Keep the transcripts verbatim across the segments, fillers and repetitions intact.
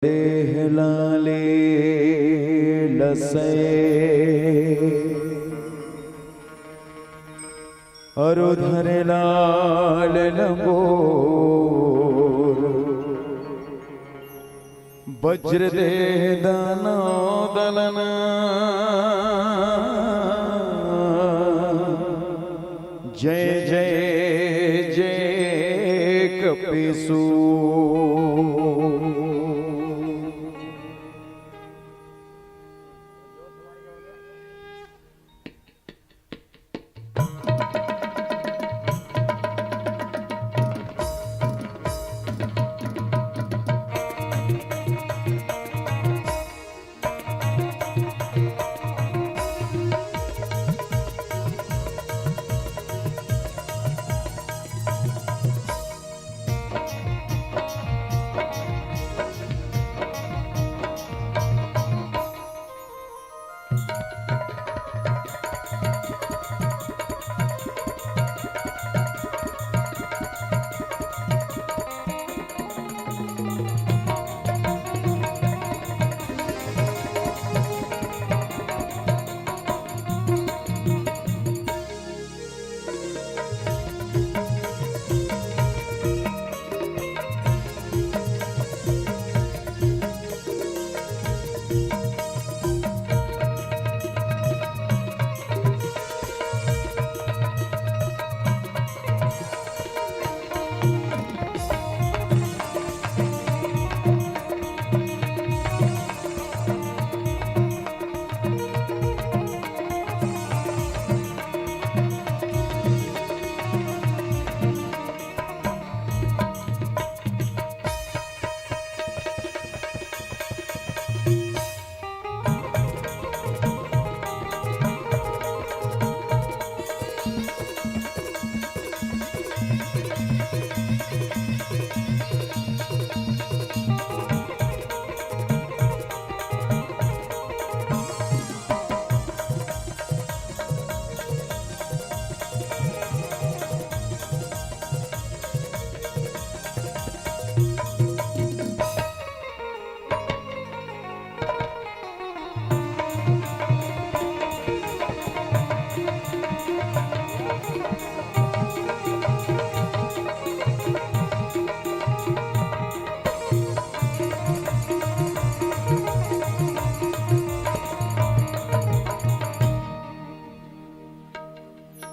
देह लाले लसै, अरु धरे लाल लंगोर। वज्र देह दानव दलन, जय जय जय कपिसू।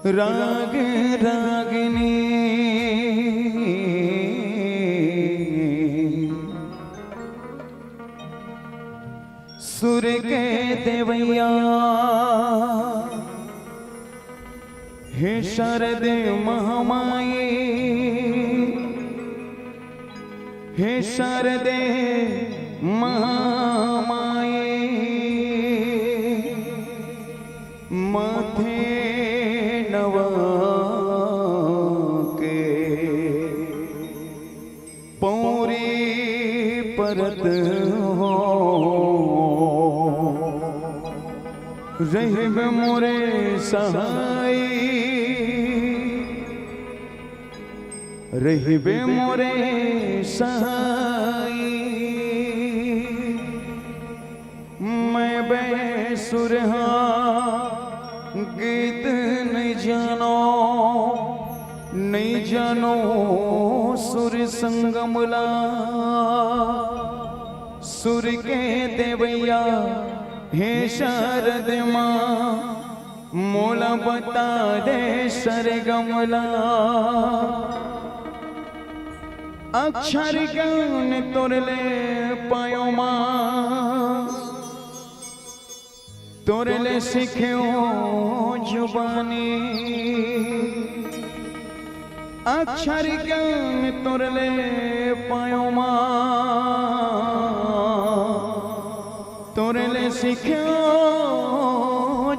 राग रागिनी सुर के देवैया, हे शारदे महामाई, हे शारदे महामाई, माथे नवा के पौरी परत हो, रहिबे मोरे सहाई, रहिबे मोरे सहाई। मैं बेसुरहा गीत नइ जानो, नइ जानो सुर संगम ला। सुर के देवैया हे शारद माँ, मोला बता दे सरगम ला। अक्षर ज्ञान तोर ले पायो माँ, तोर ले सीख्यो जुबानी। अक्षर ज्ञान तोर ले पायो माँ, तोर ले सीख्यो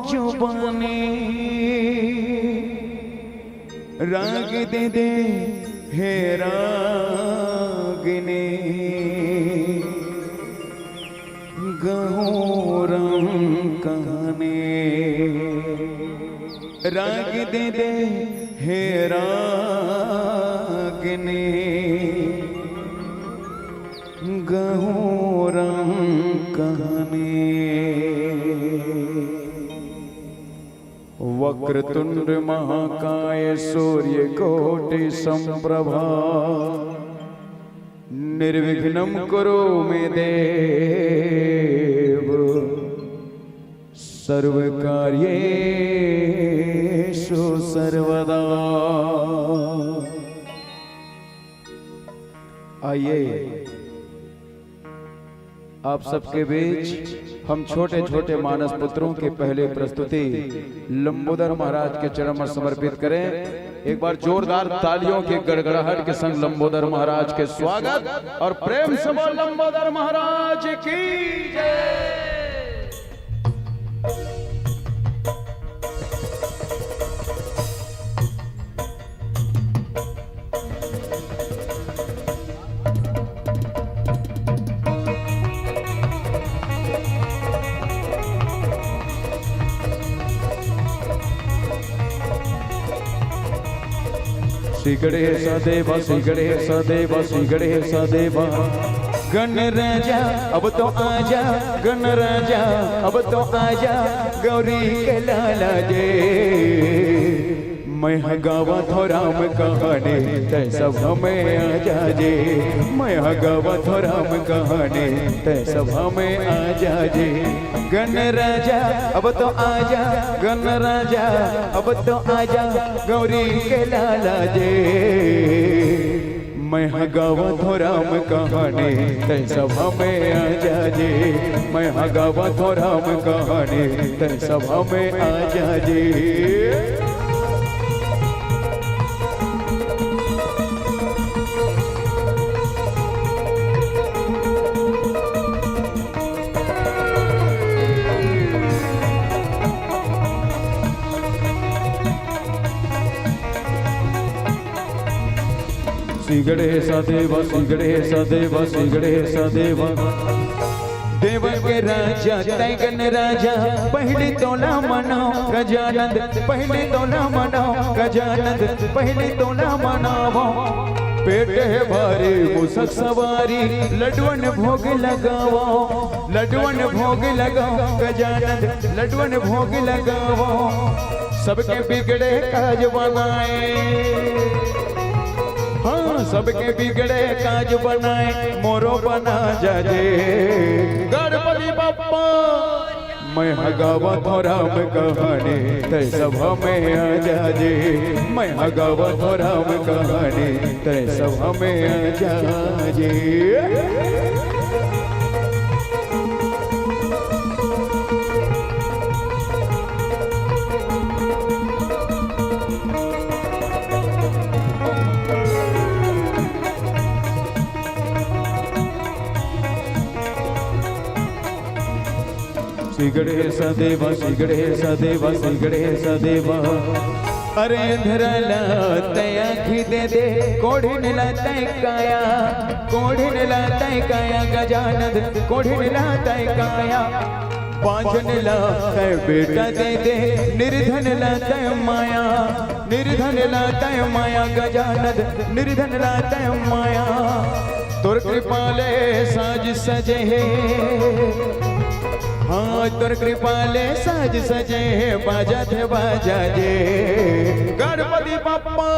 जुबानी। राग दे दे हे रागिनी, गहूरम कहने। राग दे दे हे रागिनी, गहूरम राम कहने। वक्रतुंड महाकाय सूर्यकोटि संप्रभा, निर्विघ्नं कुरु मे देव, सर्वकार्येषु सर्वदा। आइए, आप सबके बीच हम छोटे छोटे मानस पुत्रों की पहली प्रस्तुति लंबोदर महाराज के चरण में समर्पित करें। एक बार जोरदार तालियों की गड़गड़ाहट के संग लंबोदर महाराज के स्वागत और प्रेम से बोल लंबोदर महाराज की जय। श्री गणेश देवा, श्री गणेश देवा, श्री गणेश देवा। गण राजा अब तो आजा, गण राजा अब तो आजा, गौरी के लाला जे। मैं ह गावत हो राम कहानी, तै सभा में आ जाजे। मैं ह गावत हो राम कहानी, तै सभा में आ जाजे। गण राजा अब तो आजा, गण राजा अब तो आजा, गौरी के लाला जे। मैं ह गावत हो राम कहानी, तै सभा में आ जाजे। मैं ह गावत हो राम कहानी, तै सभा में आ जाजे। श्री गणेश देवा, श्री गणेश देवा, श्री गणेश देवा। देव के राजा तै गण राजा, पहली तोला मनाओ गजानंद, पहली तोला मनाओ गजानंद, पहली तोला मनाओ। पेट है भारी मुसक सवारी, लड्डुअन भोग लगाओ, लड्डुअन भोग लगाओ गजानंद, लड्डुअन भोग लगाओ। सबके बिगड़े काज बनाए, हाँ, सबके बिगड़े काज बनाए, मोरो बना जाजे। गणपति बप्पा। मैं ह गावत हो राम कहानी, तै सभा में आ जाजे। मैं ह गावत हो राम कहानी, तै सभा में आ जाजे। श्री गणेश देवा, श्री गणेश देवा, श्री गणेश देवा। अरे अंधरा ला तै आँखी दे दे, कोढ़िन ला तै काया, कोढ़िन ला तै काया, गजानंद कोढ़िन ला तै काया। बांझन ला तै बेटा दे दे, निर्धन ला तै माया, निर्धन ला तै माया, गजानंद निर्धन ला तै माया। तोर कृपा ले साज सजे हे, हाँ, तोर कृपा ले साज सजे हे, बाजत हे बाजा जे। गणपति बप्पा।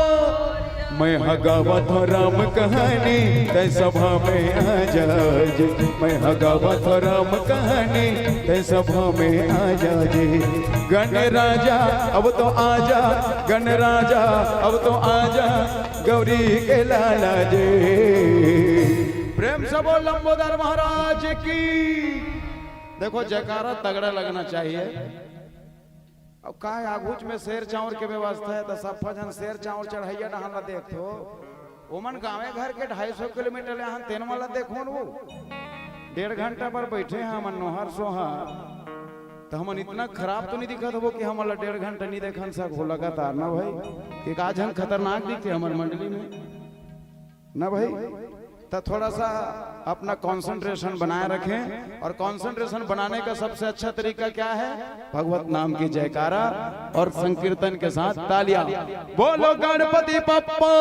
मैं ह गावत हो राम कहानी, तै सभा में आ जाजे। मैं ह गावत हो राम कहानी, तै सभा में आ जाजे। गण राजा अब तो आजा, गण राजा अब तो आजा, गौरी के लाला जे। प्रेम से बोल लंबोदर महाराज की। देखो, जयकारा तगड़ा लगना चाहिए। अब का है, आगूच में सेर चाउर के व्यवस्था है, तो सफा झन सेर चाउर चढ़ैया डहन ला देखथो। ओमन गाँवे घर के ढाई सौ किलोमीटर ले आहन, तेन मन ला देखो न वो। डेढ़ घंटा पर बैठे हैं हमन नोहर सोहा, तो हमन इतना खराब तो नहीं दिखत होबो कि हमन ला डेढ़ घंटा नहीं देखन सक हो लगातार ना भाई, कि का झन खतरनाक दिखते हमर मंडली में। ना भाई, तो थोड़ा सा अपना कॉन्सेंट्रेशन बनाए रखें। और कॉन्सेंट्रेशन बनाने का सबसे अच्छा तरीका क्या है? भगवत नाम की जयकारा और संकीर्तन के साथ तालियां। बोलो गणपति बप्पा।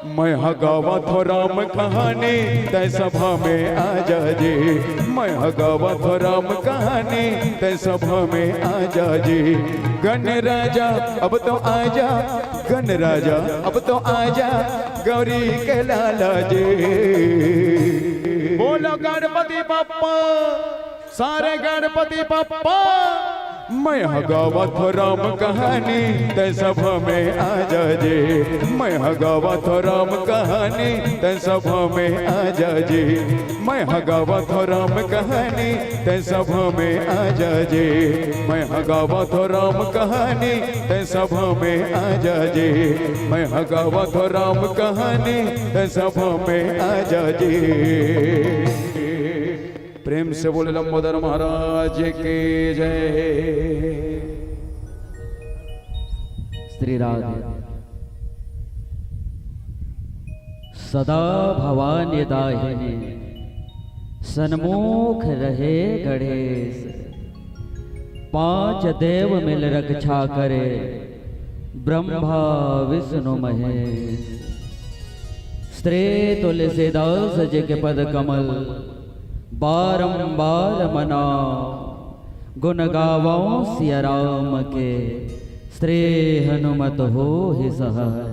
मैं ह गावत हो राम कहानी, तै सभा में आ जा जी। मैं ह गावत हो राम कहानी, तै सभा में आ जा जी। गण राजा अब तो आ जा, गण राजा अब तो आ जा, गौरी के लाला जी। बोलो गणपति बप्पा, सारे गणपति बप्पा। मैं ह गावत हो राम कहानी, तै सभा में आ जा जी। मैं ह गावत हो राम कहानी, तै सभा में आ जा जी। मैं ह गावत हो राम कहानी, तै सभा में आ जा जी। मैं ह गावत हो राम कहानी, तै सभा में आ जा जी। मैं ह गावत हो राम कहानी, तै सभा में आ जा जी। प्रेम से बोले लंबोदर महाराज की जय। श्री राधे। सदा भवानी दाहिनी, सन्मुख रहे गणेश। पांच देव मिल रक्षा करे, ब्रह्मा विष्णु महेश। श्री तुलसीदास जी के पद कमल बारंबार मनाओ, गुण गावो सिया राम के, श्री हनुमत होहि सहाय,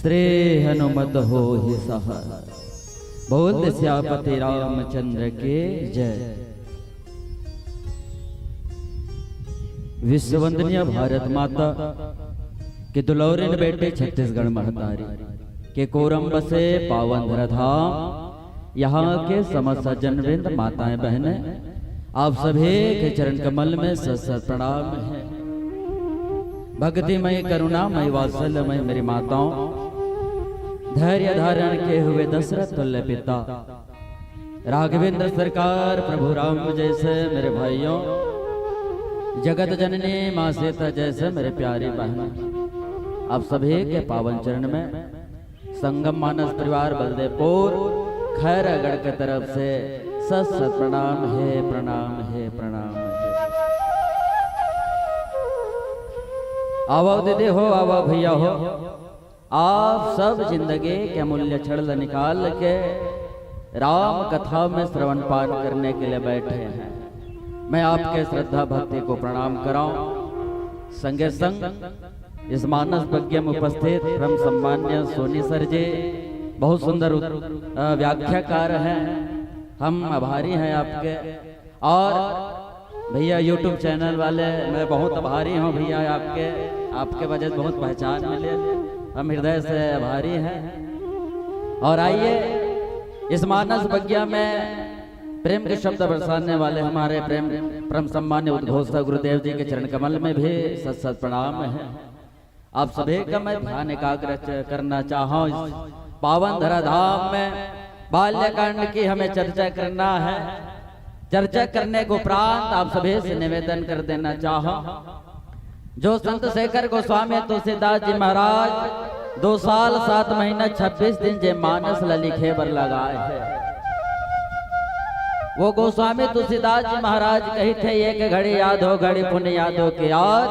श्री हनुमत होहि सहाय। बोल सियापति रामचंद्र के जय। विश्ववंदनीय भारत माता के दुलौरिन बेटी छत्तीसगढ़ महतारी के कोरम बसे पावन धरा धाम, यहाँ के समस्त सज्जन वृंद, माताएं बहनें, आप सभी के चरण कमल में सत सत प्रणाम है। भक्तिमय करुणामय वात्सल्यमय मेरी माताओं, धैर्य धारण किए हुए दशरथ तुल्य पिता, राघवेंद्र सरकार, प्रभु राम जैसे मेरे भाइयों, जगत जननी माँ सीता जैसे मेरे प्यारी बहन, आप सभी के पावन चरण में संगम मानस परिवार बलदेवपुर खैरागढ़ के तरफ से सत सत प्रणाम है, प्रणाम है, प्रणाम है। आवा दीदी हो, आवा भैया हो, आप सब जिंदगी के अमूल्य क्षण ल निकाल के राम कथा में श्रवण पान करने के लिए बैठे हैं। मैं आपके श्रद्धा भक्ति को प्रणाम कराऊं। संगे संग इस मानस यज्ञ में उपस्थित परम सम्मान्य सोनी सर जी बहुत सुंदर उत-, अ, व्याख्याकार हैं। हम आभारी हैं आपके। और भैया YouTube चैनल वाले, मैं बहुत आभारी हूँ भैया आपके, आपके वजह से बहुत पहचान मिले, हम हृदय से आभारी हैं। और आइए इस मानस यज्ञ में प्रेम के शब्द बरसाने वाले हमारे प्रेम, परम सम्मान्य उद्घोषक गुरुदेव जी के चरण कमल में भी सत सत प्रणाम है। आप सभी का मैं ध्यान एकाग्र च-, करना चाहूं। इस पावन धरा धाम में बाल्यकांड की हमें चर्चा करना है। चर्चा करने के उपरांत आप सभी से निवेदन कर देना चाहूं, जो संत शेखर गोस्वामी तुलसीदास जी महाराज दो साल सात महीना छब्बीस दिन जे मानस ल लिखे बर लगाए है, वो गोस्वामी तुलसीदास जी महाराज कही थे, "एक घड़ी याद हो, घड़ी पुण्य याद हो के याद,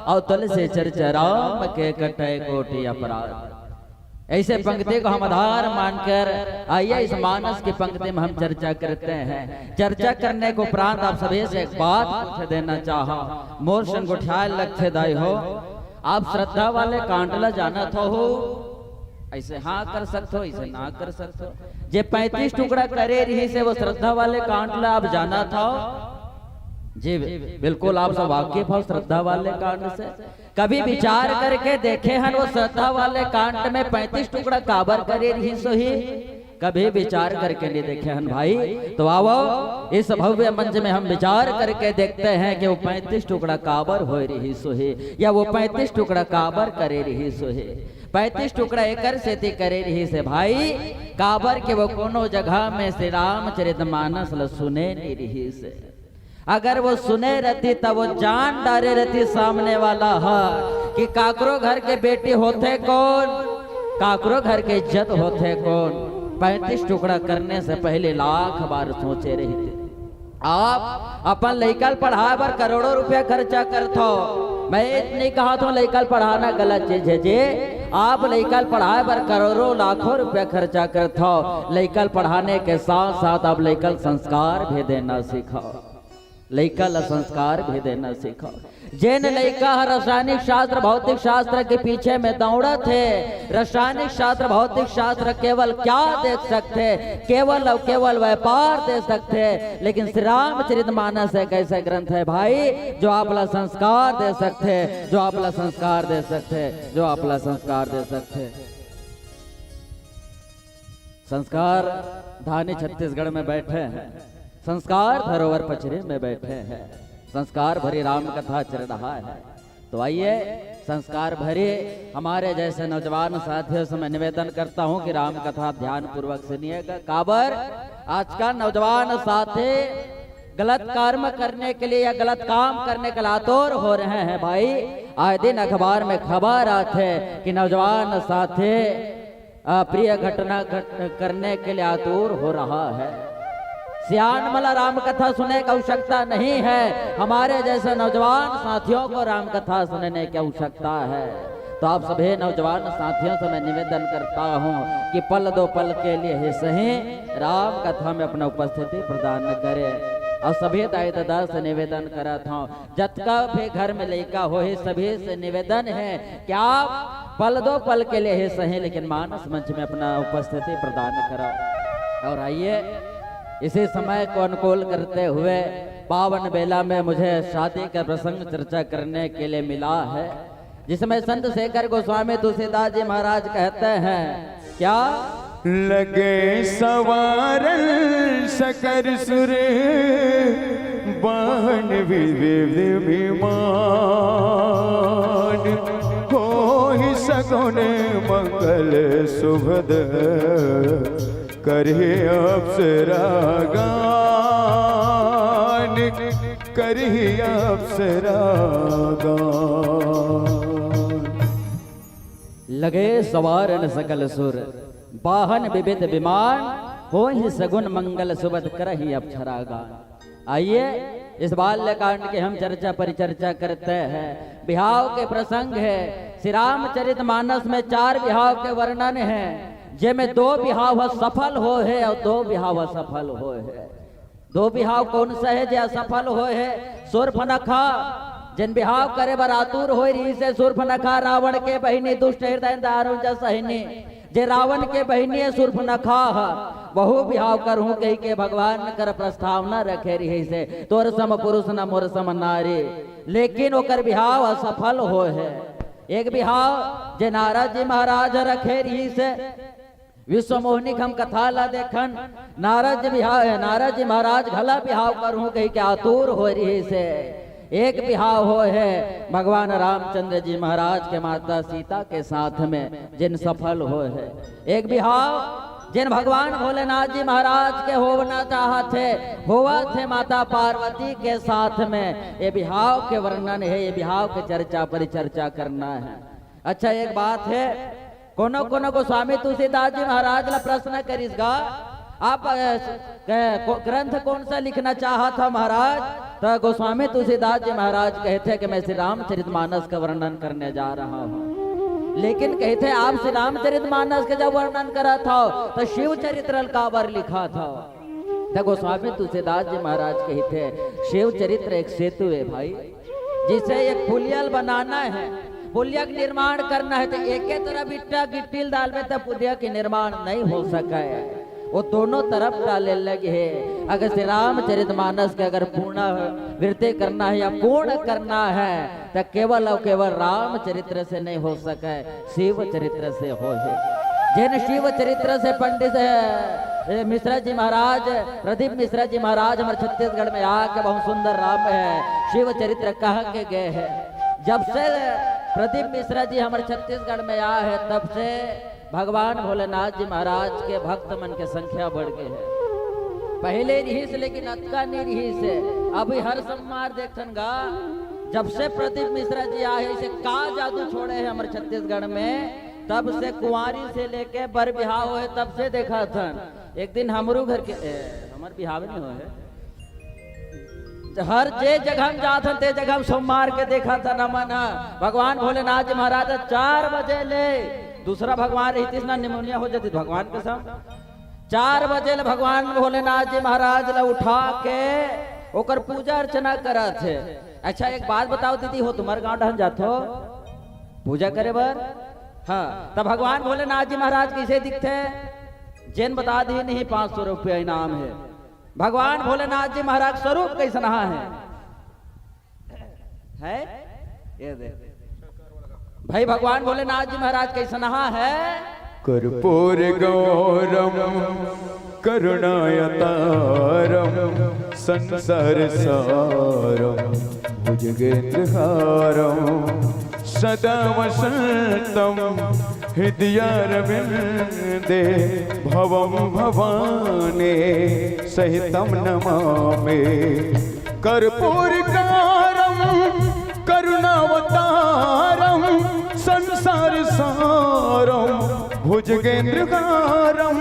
और तुलसी चर्चा राम के कटे कोटि अपराध।" ऐसे पंक्ति को हम आधार मानकर आइए इस मानस की पंक्ति में हम चर्चा करते हैं। चर्चा करने के उपरांत आप सभी से एक बात पूछ देना चाहा, मोर संग गोठियाए लगथे दाई हो, आप श्रद्धा वाले कांड ला जानत हो? ऐसे हाँ कर सकत हो, ऐसे ना कर सकत हो। जे पैंतीस टुकड़ा करे रहिस हे, वो श्रद्धा वाले कांड ला आप जानत हो? जी, बिल्कुल आप सब वाकिफ हो श्रद्धा वाले कांड से। कभी विचार करके देखे हन, वो श्रद्धा वाले कांड में पैंतीस टुकड़ा काबर करे रहिस होही? कभी विचार करके नहीं देखे हन भाई। तो आओ, इस भव्य मंच में हम विचार करके देखते हैं कि वो पैंतीस टुकड़ा काबर होए रहिस होही, या वो पैंतीस टुकड़ा काबर करे रहिस होही। पैंतीस टुकड़ा एकर सेती करे रहिस हे भाई, काबर के वो कोनो जगह में श्री रामचरित मानस ल सुने नहीं रहिस हे। अगर वो सुने रहती, तब वो जान डारे रहती सामने वाला ह कि काकरो घर के बेटी होथे कौन, काकरो घर के इज्जत होथे कौन। पैंतीस टुकड़ा करने से पहले लाख बार सोचे रहिते। आप अपन लइका ल पढ़ाए बर करोड़ों रुपया खर्चा करथो। मैं ये नहीं कहत हों लइका ल पढ़ाना गलत चीज हे जी, आप लइका ल पढ़ाए बर करोड़ों लाखों रुपया खर्चा करत हव, लइका ल पढ़ाने के साथ साथ आप लइका ल संस्कार भी देना सिखाओ, लइका ल संस्कार भी देना सिखाओ। जेन लइका ह रासायनिक शास्त्र, भौतिक शास्त्र के पीछे में दौड़त हे, रासायनिक शास्त्र, भौतिक शास्त्र केवल क्या देख सकथे, केवल अउ केवल व्यापार देख सकथे, लेकिन श्री रामचरित मानस एक ऐसा ग्रंथ है भाई, जो आप ला संस्कार दे सकथे, जो आप ला संस्कार दे सकथे, जो आप ला संस्कार दे सकथे। संस्कार धानी छत्तीसगढ़ में बैठे हैं, संस्कार धरोहर पचरी में बैठे हैं, संस्कार भरी राम कथा चल रहा है। तो आइए, संस्कार भरी हमारे जैसे नौजवान साथियों से मैं निवेदन करता हूँ कि राम कथा ध्यान पूर्वक सुनिएगा। काबर आज का नौजवान साथी गलत कर्म करने के लिए या गलत काम करने के लिए आतुर हो रहे हैं भाई। आए दिन अखबार में खबर आथे कि नौजवान साथी अप्रिय घटना घट-, करने के लिए आतुर हो रहा है। सियान मन ला राम कथा सुने की आवश्यकता नहीं है, हमारे जैसे नौजवान साथियों को राम कथा सुनने की आवश्यकता है। तो आप सभी नौजवान साथियों से मैं निवेदन करता हूँ कि पल दो पल के लिए ही सही राम कथा में अपना उपस्थिति प्रदान करें। और सभी दाई ददा से निवेदन करत हूँ, जतका भी घर में लइका होही, सभी से निवेदन है कि आप पल दो पल के लिए ही सही, लेकिन मानस मंच में अपना उपस्थिति प्रदान करो। और आइए, इसी समय को अनुकूल करते हुए पावन बेला में मुझे शादी का प्रसंग चर्चा करने के लिए मिला है, जिसमें संत शेखर गोस्वामी तुलसीदास जी महाराज कहते हैं, क्या? लगे सवारन सकल सुर, बाहन विविध विमान, होहि सगुन मंगल सुभद, करहि अप्सरा गान, करहि अप्सरा गान। लगे सवारन सकल सुर, बाहन विविध विमान, होहि सगुन मंगल सुभद, करहि अप्सरा गान। आइए, इस बाल्यकांड के हम चर्चा परिचर्चा करते हैं। बिहाव के प्रसंग है, श्री रामचरित मानस में चार बिहाव के वर्णन है, जेमे दो बिहाव ह सफल होहे और दो बिहाव असफल होहे। दो बिहाव कौन सा है जे असफल होहे? शूर्पणखा, जेन बिहाव करे बर आतुर होए रहिस हे, शूर्पणखा रावण के बहिनी, दुष्ट हृदय दारुण जस सहिनी, जे रावण के बहिनी हे शूर्पणखा ह, वहू बिहाव करहूं कहिके भगवान कर प्रस्तावना रखे रहिस हे, तोर सम पुरुष न मोर सम नारी, लेकिन ओकर बिहाव असफल होहे। एक बिहाव जे नारद जी महाराज रखे रहिस हे, विश्वमोहिनी के हम कथा ला देखन, नारद जी बिहाव, नारद जी महाराज घला बिहाव करहूं कहिके आतुर होए रहिस हे। एक बिहाव होए हे भगवान रामचंद्र जी महाराज के माता सीता के साथ में, जेन सफल होए हे। एक बिहाव जेन भगवान भोलेनाथ जी महाराज के होवना चाहत हे, होवत हे माता पार्वती के साथ में। ये बिहाव के वर्णन हे, ये बिहाव के चर्चा परिचर्चा करना हे। अच्छा, एक बात हे, कोनो कोनो गोस्वामी तुलसीदास जी महाराज ला प्रश्न करिस गा, आप, अ, क-, को-, ग्रंथ कौन सा लिखना चाहत हव महाराज? त गोस्वामी तुलसीदास जी महाराज कहिथे कि मैं श्री रामचरित मानस का वर्णन करने जा रहा हूँ। लेकिन कहिथे, आप श्री रामचरित मानस के जब वर्णन करत हव, त शिव चरित्र ल काबर लिखत हव? त गोस्वामी तुलसीदास जी महाराज कहिथे, शिव चरित्र एक सेतु हे भाई, जिसे एक पुलिया ल बनाना हे, पुलिया के निर्माण करना हे, त एके तरफ ईंटा गिट्टी ल डालबे त पुलिया के निर्माण नहीं हो सके। वो दोनों तरफ डाले लगे हे। अगर श्री रामचरित मानस के अगर पूर्ण वृद्धि करना हे या पूर्ण करना हे, त केवल अउ केवल रामचरित्र से नहीं हो सके, शिव चरित्र से होहे। जेन शिव चरित्र से पंडित हे, ए, मिश्रा जी महाराज, प्रदीप मिश्रा जी महाराज हमर छत्तीसगढ़ में आके बहुत सुंदर राम हे, शिव चरित्र कह के गए हे। जब से प्रदीप मिश्रा जी हमर छत्तीसगढ़ में आए हे, तब से भगवान भोलेनाथ जी महाराज के भक्त मन के संख्या बढ़ गए हे। पहले रिहिस, लेकिन अतका नहीं रिहिस हे। अभी हर सोमवार देखथन गा, जब से प्रदीप मिश्रा जी आए हे, इसे का जादू छोड़े हे हमर छत्तीसगढ़ में, तब से कुंवारी से लेके बर बिहाव होए, तब से देखत हन। एक दिन हमरो घर के, ए, हमर बिहाव नहीं होए हे। हर जे जगह हम जात हन, ते जगह हम सोमवार के देखत हन, हमन ह भगवान भोलेनाथ जी महाराज चार बजे ले दूसरा भगवान रहितिस ना, निमोनिया हो जाती भगवान कसम। चार बजे ले भगवान भोलेनाथ जी महाराज ला उठा के ओकर पूजा अर्चना करत हे। अच्छा, एक बात बताओ दीदी, हो तुम्हर गांव डहन जाथो पूजा करे बर? हाँ, त भगवान भोलेनाथ जी महाराज कइसे दिखथे? जेन बता दी नहीं, पाँच सौ रुपया इनाम हे। भगवान भोलेनाथ जी महाराज स्वरूप कइसनहा हे? है? ये दे। भाई, भगवान भोलेनाथ जी महाराज कइसनहा हे? कर्पूर गौरम करुणावतारम संसार सारम भुजगेंद्र हारम सदा वसंतम हृदयारविंदे भवम भवानी सहितम नमामि। कर्पूरकारं करुणावतारं संसार सारं भुजगेंद्र हारम।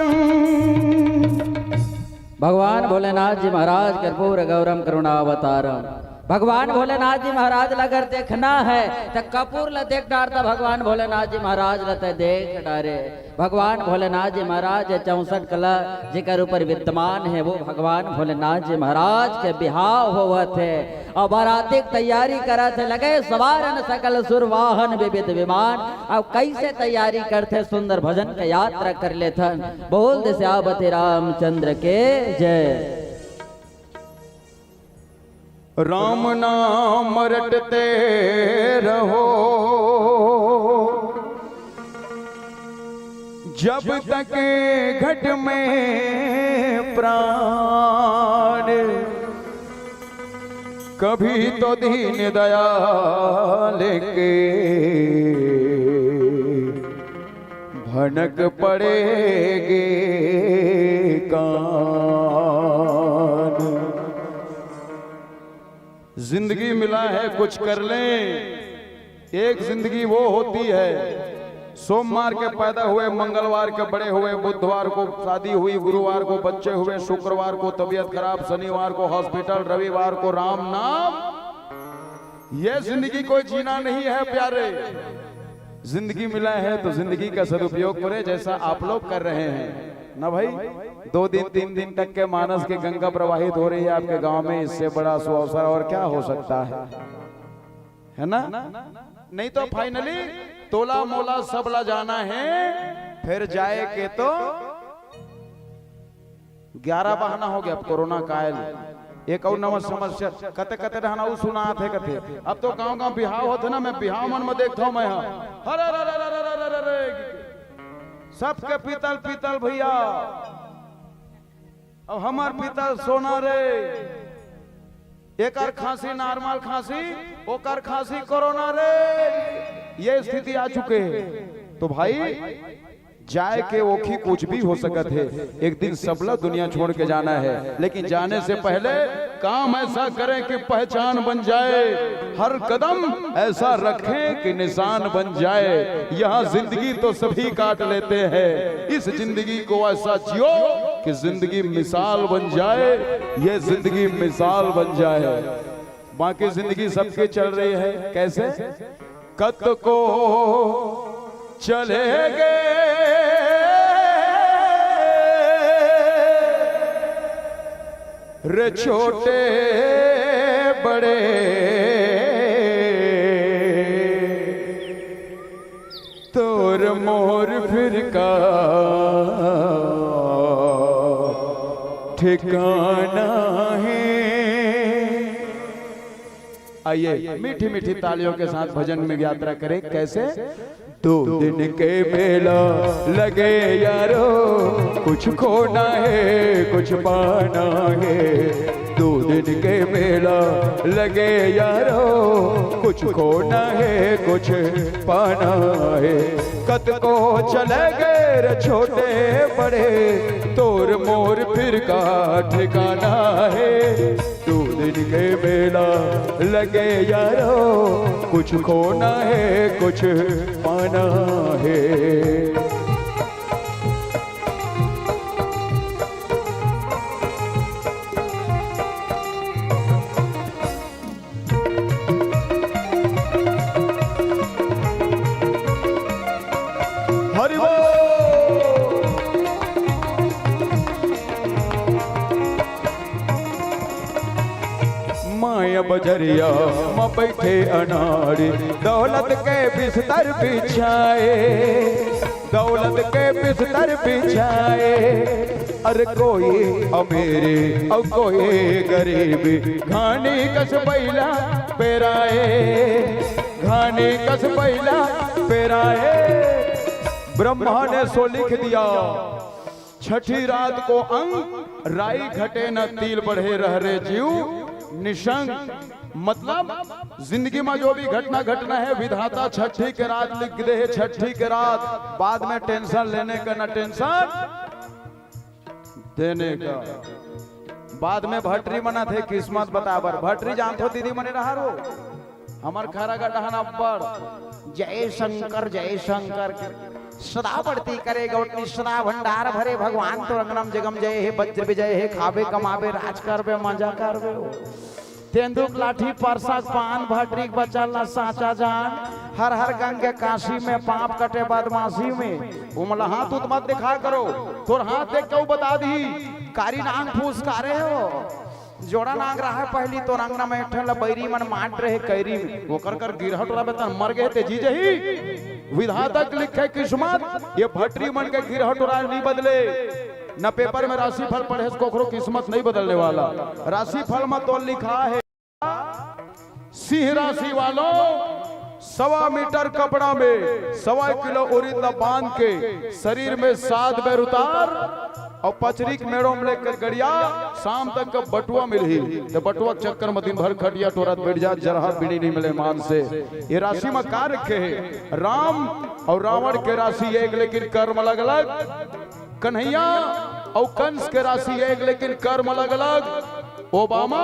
भगवान भोलेनाथ जी महाराज कर्पूर गौरम करुणावतारम। भगवान भोलेनाथ जी महाराज ला अगर देखना है त कपूर ला देख डार, त भगवान भोलेनाथ जी महाराज ला तैं देख डारे। भगवान भोलेनाथ जी महाराज चौसठ कला जेकर ऊपर विद्यमान हे, वो भगवान भोलेनाथ जी महाराज के बिहाव होवत हे अउ बाराती के तैयारी करत हे। लगे सवारन सकल सुर वाहन विविध विमान। अब कइसे तैयारी करथे, सुंदर भजन के यात्रा कर लेथन। बोल दे सियापति रामचंद्र के जय। राम नाम रटते रहो जब तक घट में प्राण, कभी तो दीन दयाल के भनक पड़ेगे कान। जिंदगी मिला है, कुछ कर लें। एक जिंदगी वो होती है, सोमवार के पैदा हुए, मंगलवार के बड़े हुए, बुधवार को शादी हुई, गुरुवार को बच्चे हुए, शुक्रवार को तबीयत खराब, शनिवार को हॉस्पिटल, रविवार को राम नाम। ये जिंदगी कोई जीना नहीं है प्यारे। जिंदगी मिला है तो जिंदगी का सदुपयोग करें, जैसा आप लोग कर रहे हैं ना भाई। दो दिन, तीन दिन तक के मानस की गंगा प्रवाहित हो रही है आपके गांव में, इससे बड़ा सुअवसर और क्या हो सकता है, है ना? नहीं तो फाइनली तोला मोला सब ला जाना है, फिर जाए के तो ग्यारह बहाना हो गया। अब कोरोना काल, एक अउ नवा समस्या, कते कते डहन अउ सुनात हे कथे। अब तो गांव गांव बिहाव होथे ना, मैं बिहाव मन में देखता हूं मैं, हाँ, अरे, अरे, अरे, सबके पीतल पीतल भैया, अब हमर पीतल सोना रे। एकर खांसी नॉर्मल खांसी, ओकर खांसी कोरोना रे, ये स्थिति आ चुके हे। तो भाई, जाए के ओखी कुछ भी हो सकत हे, एक दिन सबला दुनिया छोड़ के जाना है, लेकिन जाने से पहले काम ऐसा करें कि पहचान बन जाए, हर कदम ऐसा रखें कि निशान बन जाए। यहाँ जिंदगी तो सभी काट लेते हैं, इस जिंदगी को ऐसा जियो कि जिंदगी मिसाल बन जाए, ये जिंदगी मिसाल बन जाए। बाकी जिंदगी सबकी चल रही है, कैसे? कत को चले गए रे छोटे बड़े, तोर मोर फिर का ठिकाना है। आइए, मीठी मीठी तालियों के साथ भजन में यात्रा करें। कैसे? दो दिन के मेला लगे यारो, कुछ खोना है, कुछ पाना है। दो दिन के मेला लगे यारो, कुछ खोना है, कुछ पाना है। कत को चले गए रे छोटे बड़े, तोर मोर फिर का ठिकाना है। दो दिन के मेला लगे यारो, कुछ खोना है, कुछ पाना है। माया बजरिया म बैठे अनाड़ी, दौलत के बिस्तर बिछाए, दौलत के बिस्तर बिछाए। अरे कोई अमीरी और कोई गरीबी, घानी कस बैला पेराए, घानी कस बैला पेराए। ब्रह्मा ने सो लिख दिया, छठी रात को अंक, राई घटे न तिल बढ़े, रह रे जीव निशंक। मतलब, जिंदगी में जो भी घटना घटना है, विधाता छठी के रात लिख दे है, छठी के रात। बाद में टेंशन लेने का ना टेंशन देने का। बाद में भटरी मना थे किस्मत बताबर। भटरी जानथो दीदी मने रहा रो, हमर खैरागढ़ डहन अब्बड़ जय शंकर, जय शंकर के सदा बढ़ती करे गौटनी, सदा भंडार भरे भगवान तो रंगनम जगम जय हे, वज्र विजय हे, खाबे कमाबे राज करबे मजा करबे हो। तेंदुक लाठी परसक पान भटरीक बचल न साचा जान, हर हर गंग के काशी में पाप कटे बदमाशी में। उमला हाथ उत मत दिखा करो, तोर हाथ देख के ऊ बता दी कारी नांग फूस कारे हो। जोड़ा नांग रहा पहली तो रंगना में ठन ला बैरी मन माट रहे कैरी में। ओकर कर गिरहट रहा बेतन मर गए ते जी जही। विधाता के लिखे किस्मत, ये भटरी मन के गिरहट रहा नहीं बदले। न पेपर में राशिफल पढ़े से कोखरो किस्मत नहीं बदलने वाला। राशिफल में तो लिखा है, सिंह राशि वालों, सवा मीटर कपड़ा में सवा किलो उड़ीद ला बांध के शरीर में सात बेर उतार और पचरी के मेड़ो में लेकर गड़िया, शाम तक का बटुआ मिलही। तो बटुआ के चक्कर में दिन भर खटिया टोरत बैठ जा, जरहा बीड़ी नहीं मिले मान से। ये राशि में का रखे है? राम और रावण के राशि एक, लेकिन कर्म अलग अलग। कन्हैया और कंस के राशि एक, लेकिन कर्म अलग अलग। ओबामा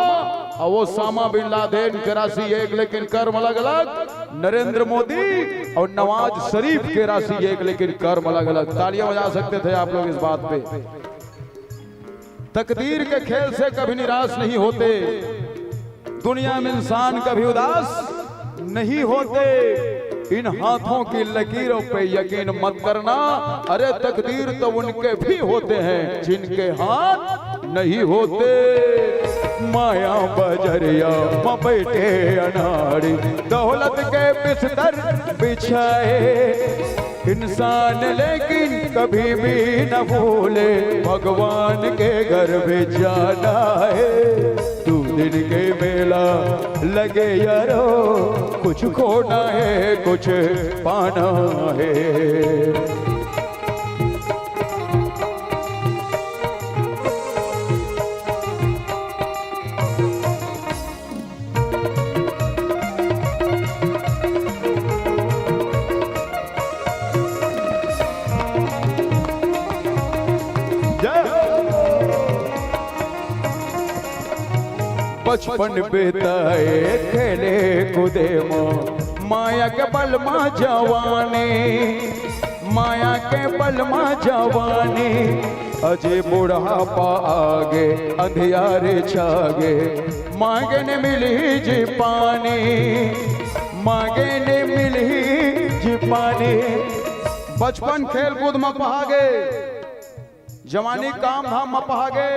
और ओसामा बिन लादेन के राशि एक, लेकिन कर्म अलग अलग। नरेंद्र मोदी और नवाज शरीफ के राशि एक, लेकिन कर्म अलग अलग। तालियां बजा सकते थे आप लोग इस बात पे। तकदीर के खेल से कभी निराश नहीं होते, दुनिया में इंसान कभी उदास नहीं होते। इन हाथों की लकीरों पे यकीन मत करना। अरे, तकदीर तो उनके भी होते हैं जिनके हाथ नहीं होते। माया बजरिया में बैठे अनाड़ी, दौलत के बिस्तर बिछाए। इंसान लेकिन कभी भी न भूले, भगवान के घर भी जाना है। दो दिन के मेला लगे यारो, कुछ खोना है, कुछ पाना है। जय हो। बचपन बिताए खेले कूदे मो, माया के बल मा जवानी, माया के बल मा जवानी। अजे बुढ़ापा आगे, अंधियारे छागे, मांगे ने मिलही जी पानी, मांगे ने मिलही जी पानी। बचपन खेल कूद में पहागे, जवानी काम धाम में पहागे,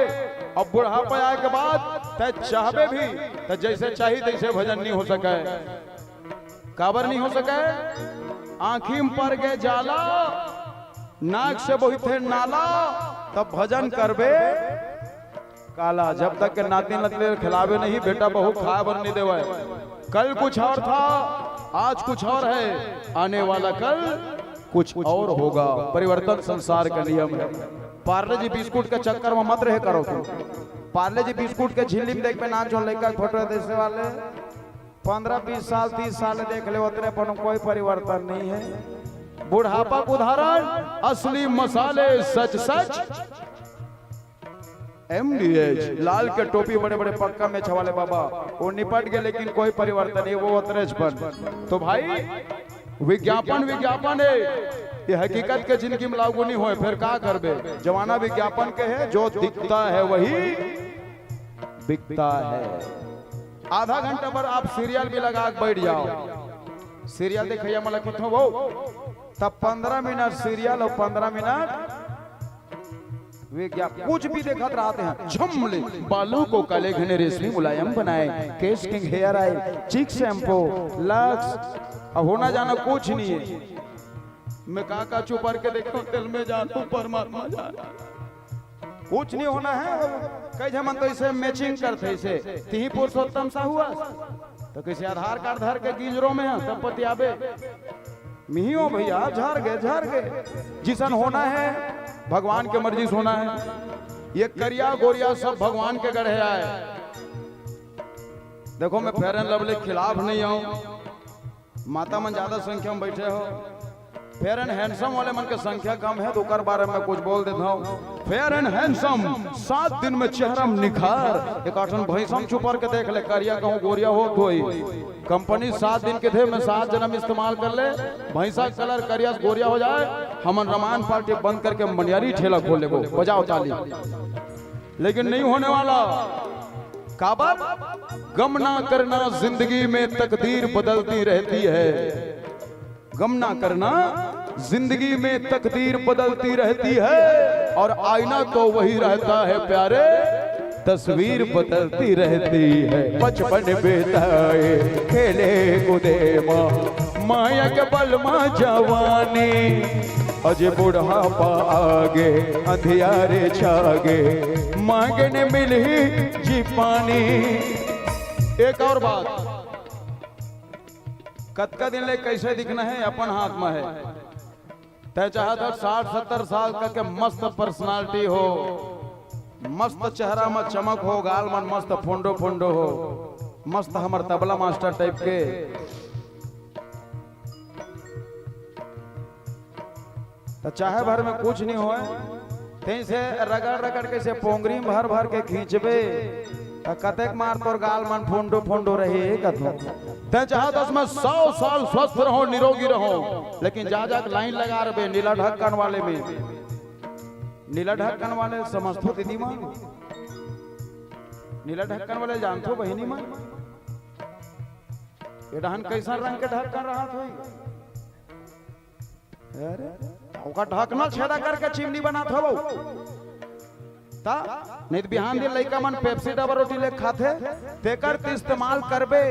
अब बुढ़ापा आए के बाद तै चाहबे भी, तै जैसे चाही तैसे भजन नहीं हो सके। काबर नहीं हो सके? आँखी में पर गे जाला, नाक से बहिथे नाला, तब भजन करबे काला। जब तक के नाती नतनी ल खिलाबे नहीं, बेटा बहू खाए बर नहीं देवे। कल कुछ और था, आज कुछ और है, आने वाला कल कुछ और होगा। परिवर्तन संसार का नियम है। पार्ले जी बिस्कुट के चक्कर में मत रहे करो तुम। पार्ले जी बिस्कुट के झिल्ली में देख पे नाच जो लड़का के फोटो देसे वाले, पंद्रह बीस साल, तीस साल देख ले, उतरे पर कोई परिवर्तन नहीं है। बुढ़ापा का उदाहरण, असली मसाले सच सच। एमडीएच, लाल के टोपी, बड़े बड़े पक्का में छवाले बाबा, वो निपट गए, लेकिन कोई परिवर्तन नहीं, वो उतरेज पर। तो भाई, विज्ञापन विज्ञापन है, ये हकीकत के जिंदगी में लागू नहीं होए, फिर का करबे? जमाना विज्ञापन के है, जो दिखता है वही बिकता है। आधा घंटा भर आप सीरियल भी लगा के बैठ जाओ, सीरियल देखैया मला किथो वो, तब पंद्रह मिनट सीरियल और पंद्रह मिनट वे क्या कुछ भी देखत रहते हैं, झम ले। बालों को काले घने रेशमी मुलायम बनाए, केश किंग हेयर ऑयल, चिक शैम्पू, लक्स, अब होना जाना कुछ नहीं है। मैं का का चुपर के देखता हूँ, तेल में जाता हूँ, परमात्मा जाने। कुछ नहीं होना है। कई झन मन तो इसे मैचिंग करते, इसे तिही पुरुषोत्तम साहू अस। तो किसी आधार कार्ड धर के गिंजरो में है, तब पतियाबे। मिहियो भैया, झर गे, झर गे। जिसन होना है, भगवान के मर्जी से होना है। ये करिया गोरिया सब भगवान के गढ़े आए। देखो, मैं फेयर एंड लवली के खिलाफ नहीं आऊं। माता मन ज्यादा संख्या में बैठे हो, फेयर एंड हैंडसम वाले मन के संख्या कम है, तो ओकर बारे में कुछ बोल देता हूँ। फेयर एंड हैंडसम, सात दिन में चेहरा में निखार। एक आठन भैंसम चुपर के देख ले, करिया कहूँ गोरिया होत होई। कंपनी सात दिन के थे, मैं सात जन्म इस्तेमाल कर ले, भैंसा कलर करिया से गोरिया हो जाए। हमन रामायण पार्टी बंद करके मनियारी ठेला खोल लेबो, बजाओ ताली। लेकिन नहीं होने वाला। काबर? गम ना करना, जिंदगी में तकदीर बदलती रहती है। गम ना करना, जिंदगी में तकदीर बदलती रहती है और आईना तो वही रहता है प्यारे, तस्वीर बदलती रहती है। बचपन बिताए खेले कूदे माँ, माया के बल माँ जवानी, अजे बुढ़ापा आगे अंधियारे छागे, मांगे ने मिलही जी पानी। एक और बात, कतका दिन ले कैसे दिखना है, अपन हाथ में है। तय चाहत हो साठ सत्तर साल का के मस्त पर्सनालिटी हो, मस्त चेहरा में चमक हो, गाल मन मस्त फोंडो फोंडो हो, मस्त हमर तबला मास्टर टाइप के, तो चाहे भर में कुछ नहीं होए, तें से रगड़ रगड़ के से पोंगरी में भर भर के खींचबे, तो कतेक मार तोर गाल मन फोंडो फोंडो रही कथो। तय चाहत हस मैं सौ साल स्वस्थ रहो, निरोगी रहो, लेकिन जा जा के लाइन लगा रहे नीला ढक्कन वाले में। नीला ढक्कन वाले समझथो दीदी मन, नीला ढक्कन वाले जानथो बहिनी मन, ये डहन कैसन रंग के ढक्कन रहत होई? अरे, ओकर ढकना छेदा करके चिमनी बनात हवो। ता, नहीं तो बिहान दिन लइका मन पेप्सी डबल रोटी ले खाथे, तेकर ते इस्तेमाल करबे,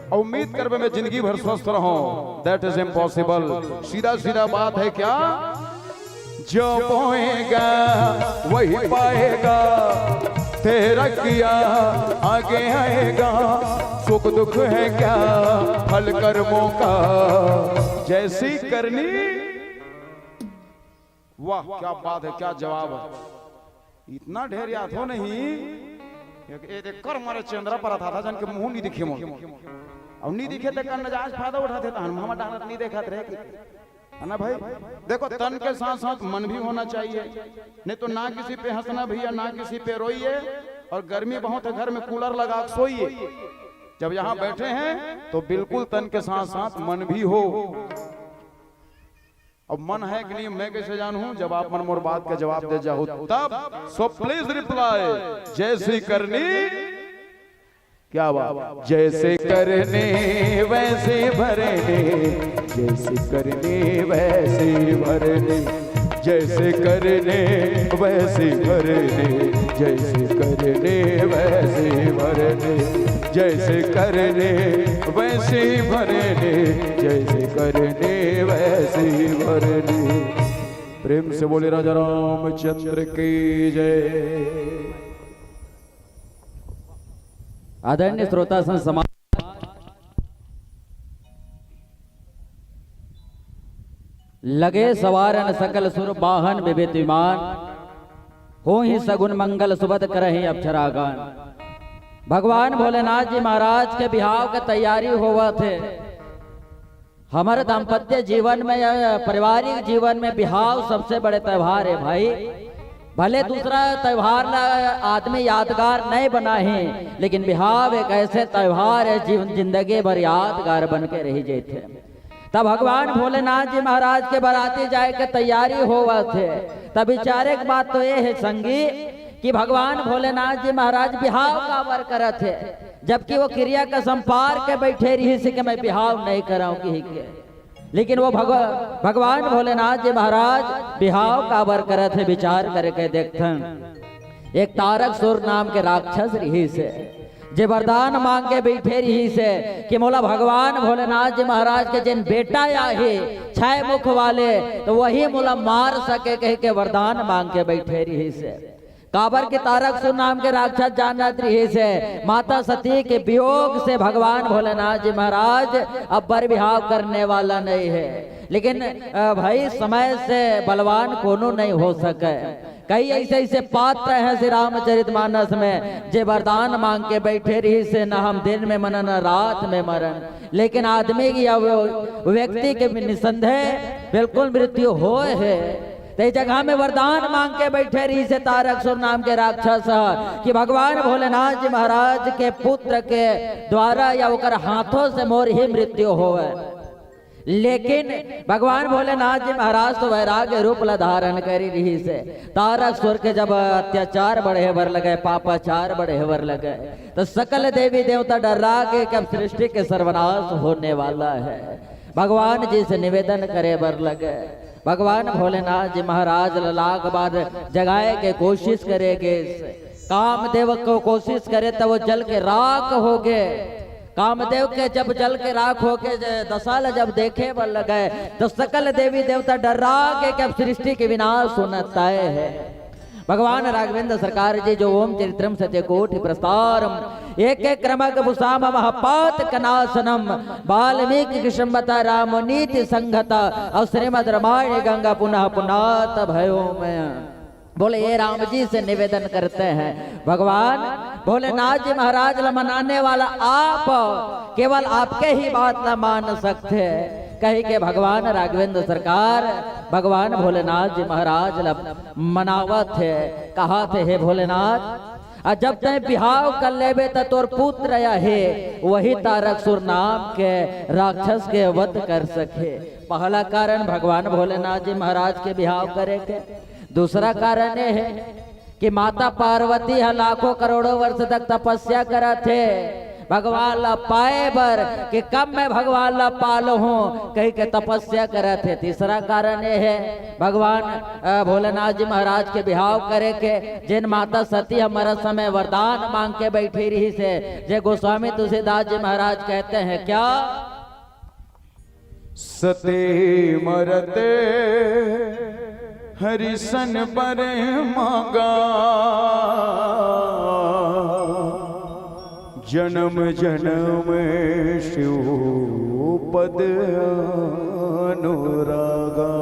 और उम्मीद करबे मैं जिंदगी भर स्वस्थ रहूं। That is impossible। सीधा सीधा बात है क्या? जो बोएगा वही पाएगा, तेरा किया आगे आएगा, सुख दुख है क्या फल कर्मों का, जैसी करनी। वाह, क्या बात है, क्या जवाब है। इतना ढेर याद हो नहीं। एक, एक, एक कर मारे चंद्रा पर था, था जन के मुंह नहीं दिखे मोर। और नहीं दिखे तो कर नजायज फायदा उठाथे, तहन मामा डालत नहीं देखत रहे कि, है ना भाई? देखो, तन के साथ साथ मन भी होना चाहिए, नहीं तो ना किसी पे हंसना भैया, ना किसी पे रोइए। और गर्मी बहुत है, घर में कूलर लगा के सोइए। जब यहाँ बैठे हैं तो बिल्कुल तन के साथ साथ मन भी हो। अब मन है कि नहीं, मैं कैसे जानूं? जब आप मन मोर बात का जवाब दे जाओ तब। So please reply, जैसी करनी। क्या बात? जैसे करनी वैसे भरनी, जैसे करनी वैसे भरनी, जैसे करनी वैसे भरनी, जैसे करनी वैसे भरनी, जैसे करनी वैसे भरनी, जैसे करनी वैसे भरनी। प्रेम से बोले राजा रामचंद्र की जय। आदरणीय श्रोता संत समाज, लगे सवारन सकल सुर बाहन विविध विमान, होही सगुन मंगल सुभद करही अक्षरागान। भगवान भोलेनाथ जी महाराज के बिहाव के तैयारी होवत हे। हमर दाम्पत्य जीवन में या पारिवारिक जीवन में बिहाव सबसे बड़े त्योहार हे भाई। भले दूसरा त्योहार ला आदमी यादगार नहीं बनाही, लेकिन बिहाव एक ऐसे त्योहार हे जीवन जिंदगी भर यादगार बन के रही जथे। तब भगवान भोलेनाथ जी महाराज के बराती जाए के तैयारी होवत हे। तब विचारे के बात तो ये हे संगी कि भगवान भोलेनाथ जी महाराज बिहाव काबर करत हे, जबकि वो किरिया कसम पार के बैठे रहिस कि मैं बिहाव नहीं कराऊं कहि के। लेकिन वो भगव-, भगवान भोलेनाथ जी महाराज बिहाव काबर करत हे, विचार करके देखथन। एक तारक सुर नाम के राक्षस रिहिस हे, जे वरदान मांग के बैठे रिहिस हे कि मोला भगवान भोलेनाथ जी महाराज के जेन बेटा आही छै मुख वाले, तो वही मोला मार सके कह के वरदान मांग के बैठे रिहिस हे। काबर के तारक सुर नाम के राक्षस जानत रिहिस हे, माता सती के वियोग से भगवान भोलेनाथ जी महाराज अब बर बिहाव करने वाला नहीं हे। लेकिन, अ, भाई, समय से बलवान कोनो नहीं हो सके। कई ऐसे ऐसे पात्र हैं श्री रामचरित मानस में, जे वरदान मांग के बैठे रिहिस हे, न हम दिन में मरन, न रात में मरन, लेकिन आदमी की या वो व्यक्ति के निसंदेह बिल्कुल मृत्यु होय हे। ते जगह में वरदान मांग के बैठे रिहिस हे तारक सुर नाम के राक्षस ह कि भगवान भोलेनाथ जी महाराज के पुत्र के द्वारा या ओकर हाथों से मोर ही मृत्यु होवे। लेकिन भगवान भोलेनाथ जी महाराज तो वैराग्य रूप ला धारण करी रिहिस हे। तारक सुर के जब अत्याचार बढ़े बर लगे, पापाचार बढ़े बर लगे, तो सकल देवी देवता डर्रा गे कि अब सृष्टि के सर्वनाश होने वाला हे। भगवान जी से निवेदन करे बर लगे। भगवान भोलेनाथ जी महाराज ला लाख बार जगाए के कोशिश करे गे। कामदेव को कोशिश करे त वो जल के राख हो गे। कामदेव के जब जल के राख हो के ज-, दशा ला जब देखे बर लगे, तो सकल देवी देवता डर्रा गे कि अब सृष्टि के विनाश होना तय हे। भगवान राघवेंद्र सरकार जी जो ओम चरित्रम सत्य कोटि प्रस्तारम एक एक क्रमक भूषाम महपात कनाशनम वाल्मीकि कृष्णवता राम नीति संगता और श्रीमद रामायण गंगा पुनः पुनात भयो में। बोले, ये राम जी से निवेदन करते हैं, भगवान भोलेनाथ जी महाराज ला मनाने वाला आप, केवल आपके ही बात ला मान सकते हैं। कही के भगवान राघवेंद्र सरकार भगवान भोलेनाथ जी महाराज ला मनावत हे, कहा थे, हे भोलेनाथ, आ जब तय बिहाव कर लेबे त तोर पुत्र या हे, वही तारक सुर नाम के राक्षस के वध कर सके। पहला कारण भगवान भोलेनाथ जी महाराज के बिहाव करे के। दूसरा कारण ये हे कि माता पार्वती ह लाखों करोड़ों वर्ष तक तपस्या करत हे भगवान ला पाए बर, कि कब मैं भगवान ला पा लहूं, कही के तपस्या करत हे। तीसरा कारण ये हे भगवान, अ, भोलेनाथ जी महाराज के बिहाव करे के, जेन माता सती ह मरत समय वरदान मांग के बैठी रिहिस हे, जे गोस्वामी तुलसीदास जी महाराज कहते हैं क्या? सती मरत हरिसन बर मांगा, जन्म जन्म शिव पद अनुरागा।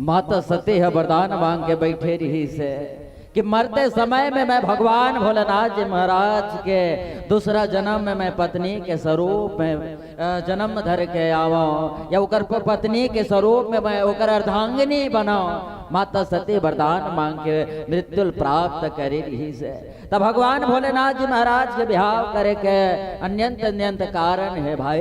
माता सती ह वरदान मांग के बैठे रिहिस हे कि मरते समय में मैं भगवान भोलेनाथ जी महाराज के दूसरा जन्म में मैं पत्नी के स्वरूप में, अ, जन्म धर के आवं या ओकर प-, पत्नी के स्वरूप में मैं ओकर अर्धांगिनी बनंव। माता सती वरदान मांग के मृत्यु प्राप्त करे रिहिस हे। त भगवान भोलेनाथ जी महाराज के बिहाव करे के अन्यंत अन्यंत कारण हे भाई।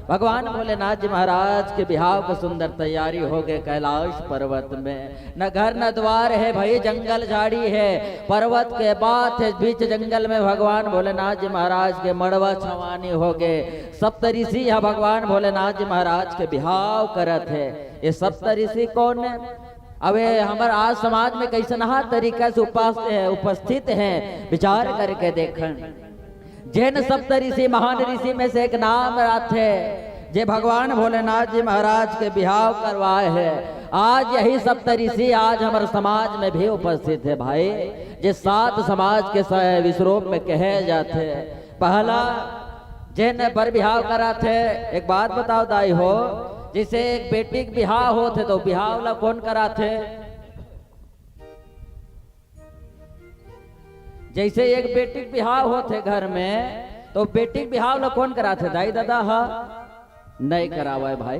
भगवान भोलेनाथ जी महाराज के बिहाव के सुंदर तैयारी हो गे कैलाश पर्वत में। न घर न द्वार हे भाई, जंगल झाड़ी हे, पर्वत के बात हे, बीच जंगल में भगवान भोलेनाथ जी महाराज के मड़वा छवानी हो गे। सप्त ऋषि ह भगवान भोलेनाथ जी महाराज के बिहाव करत हे। ये सप्त ऋषि कौन हे? अब ये हमर आज समाज में कैसनहा तरीका से उपास-, उपस्थित हे, विचार करके देखन। जेन सप्त ऋषि महान ऋषि में से एक नाम रथे, जे भगवान भोलेनाथ जी महाराज के बिहाव करवाए हे। आज यही सप्त ऋषि आज हमर समाज में भी उपस्थित हे भाई, जे सात समाज के स-, विश्वरूप में कहे जाथे। पहला जेन बर बिहाव कराथे, एक बात बताओ दाई हो, जैसे एक बेटी के बिहाव होथे तो बिहाव ला कौन कराथे? जैसे एक बेटी के बिहाव होथे घर में, तो बेटी के बिहाव ला कौन कराथे? दाई ददा ह नहीं करावय भाई।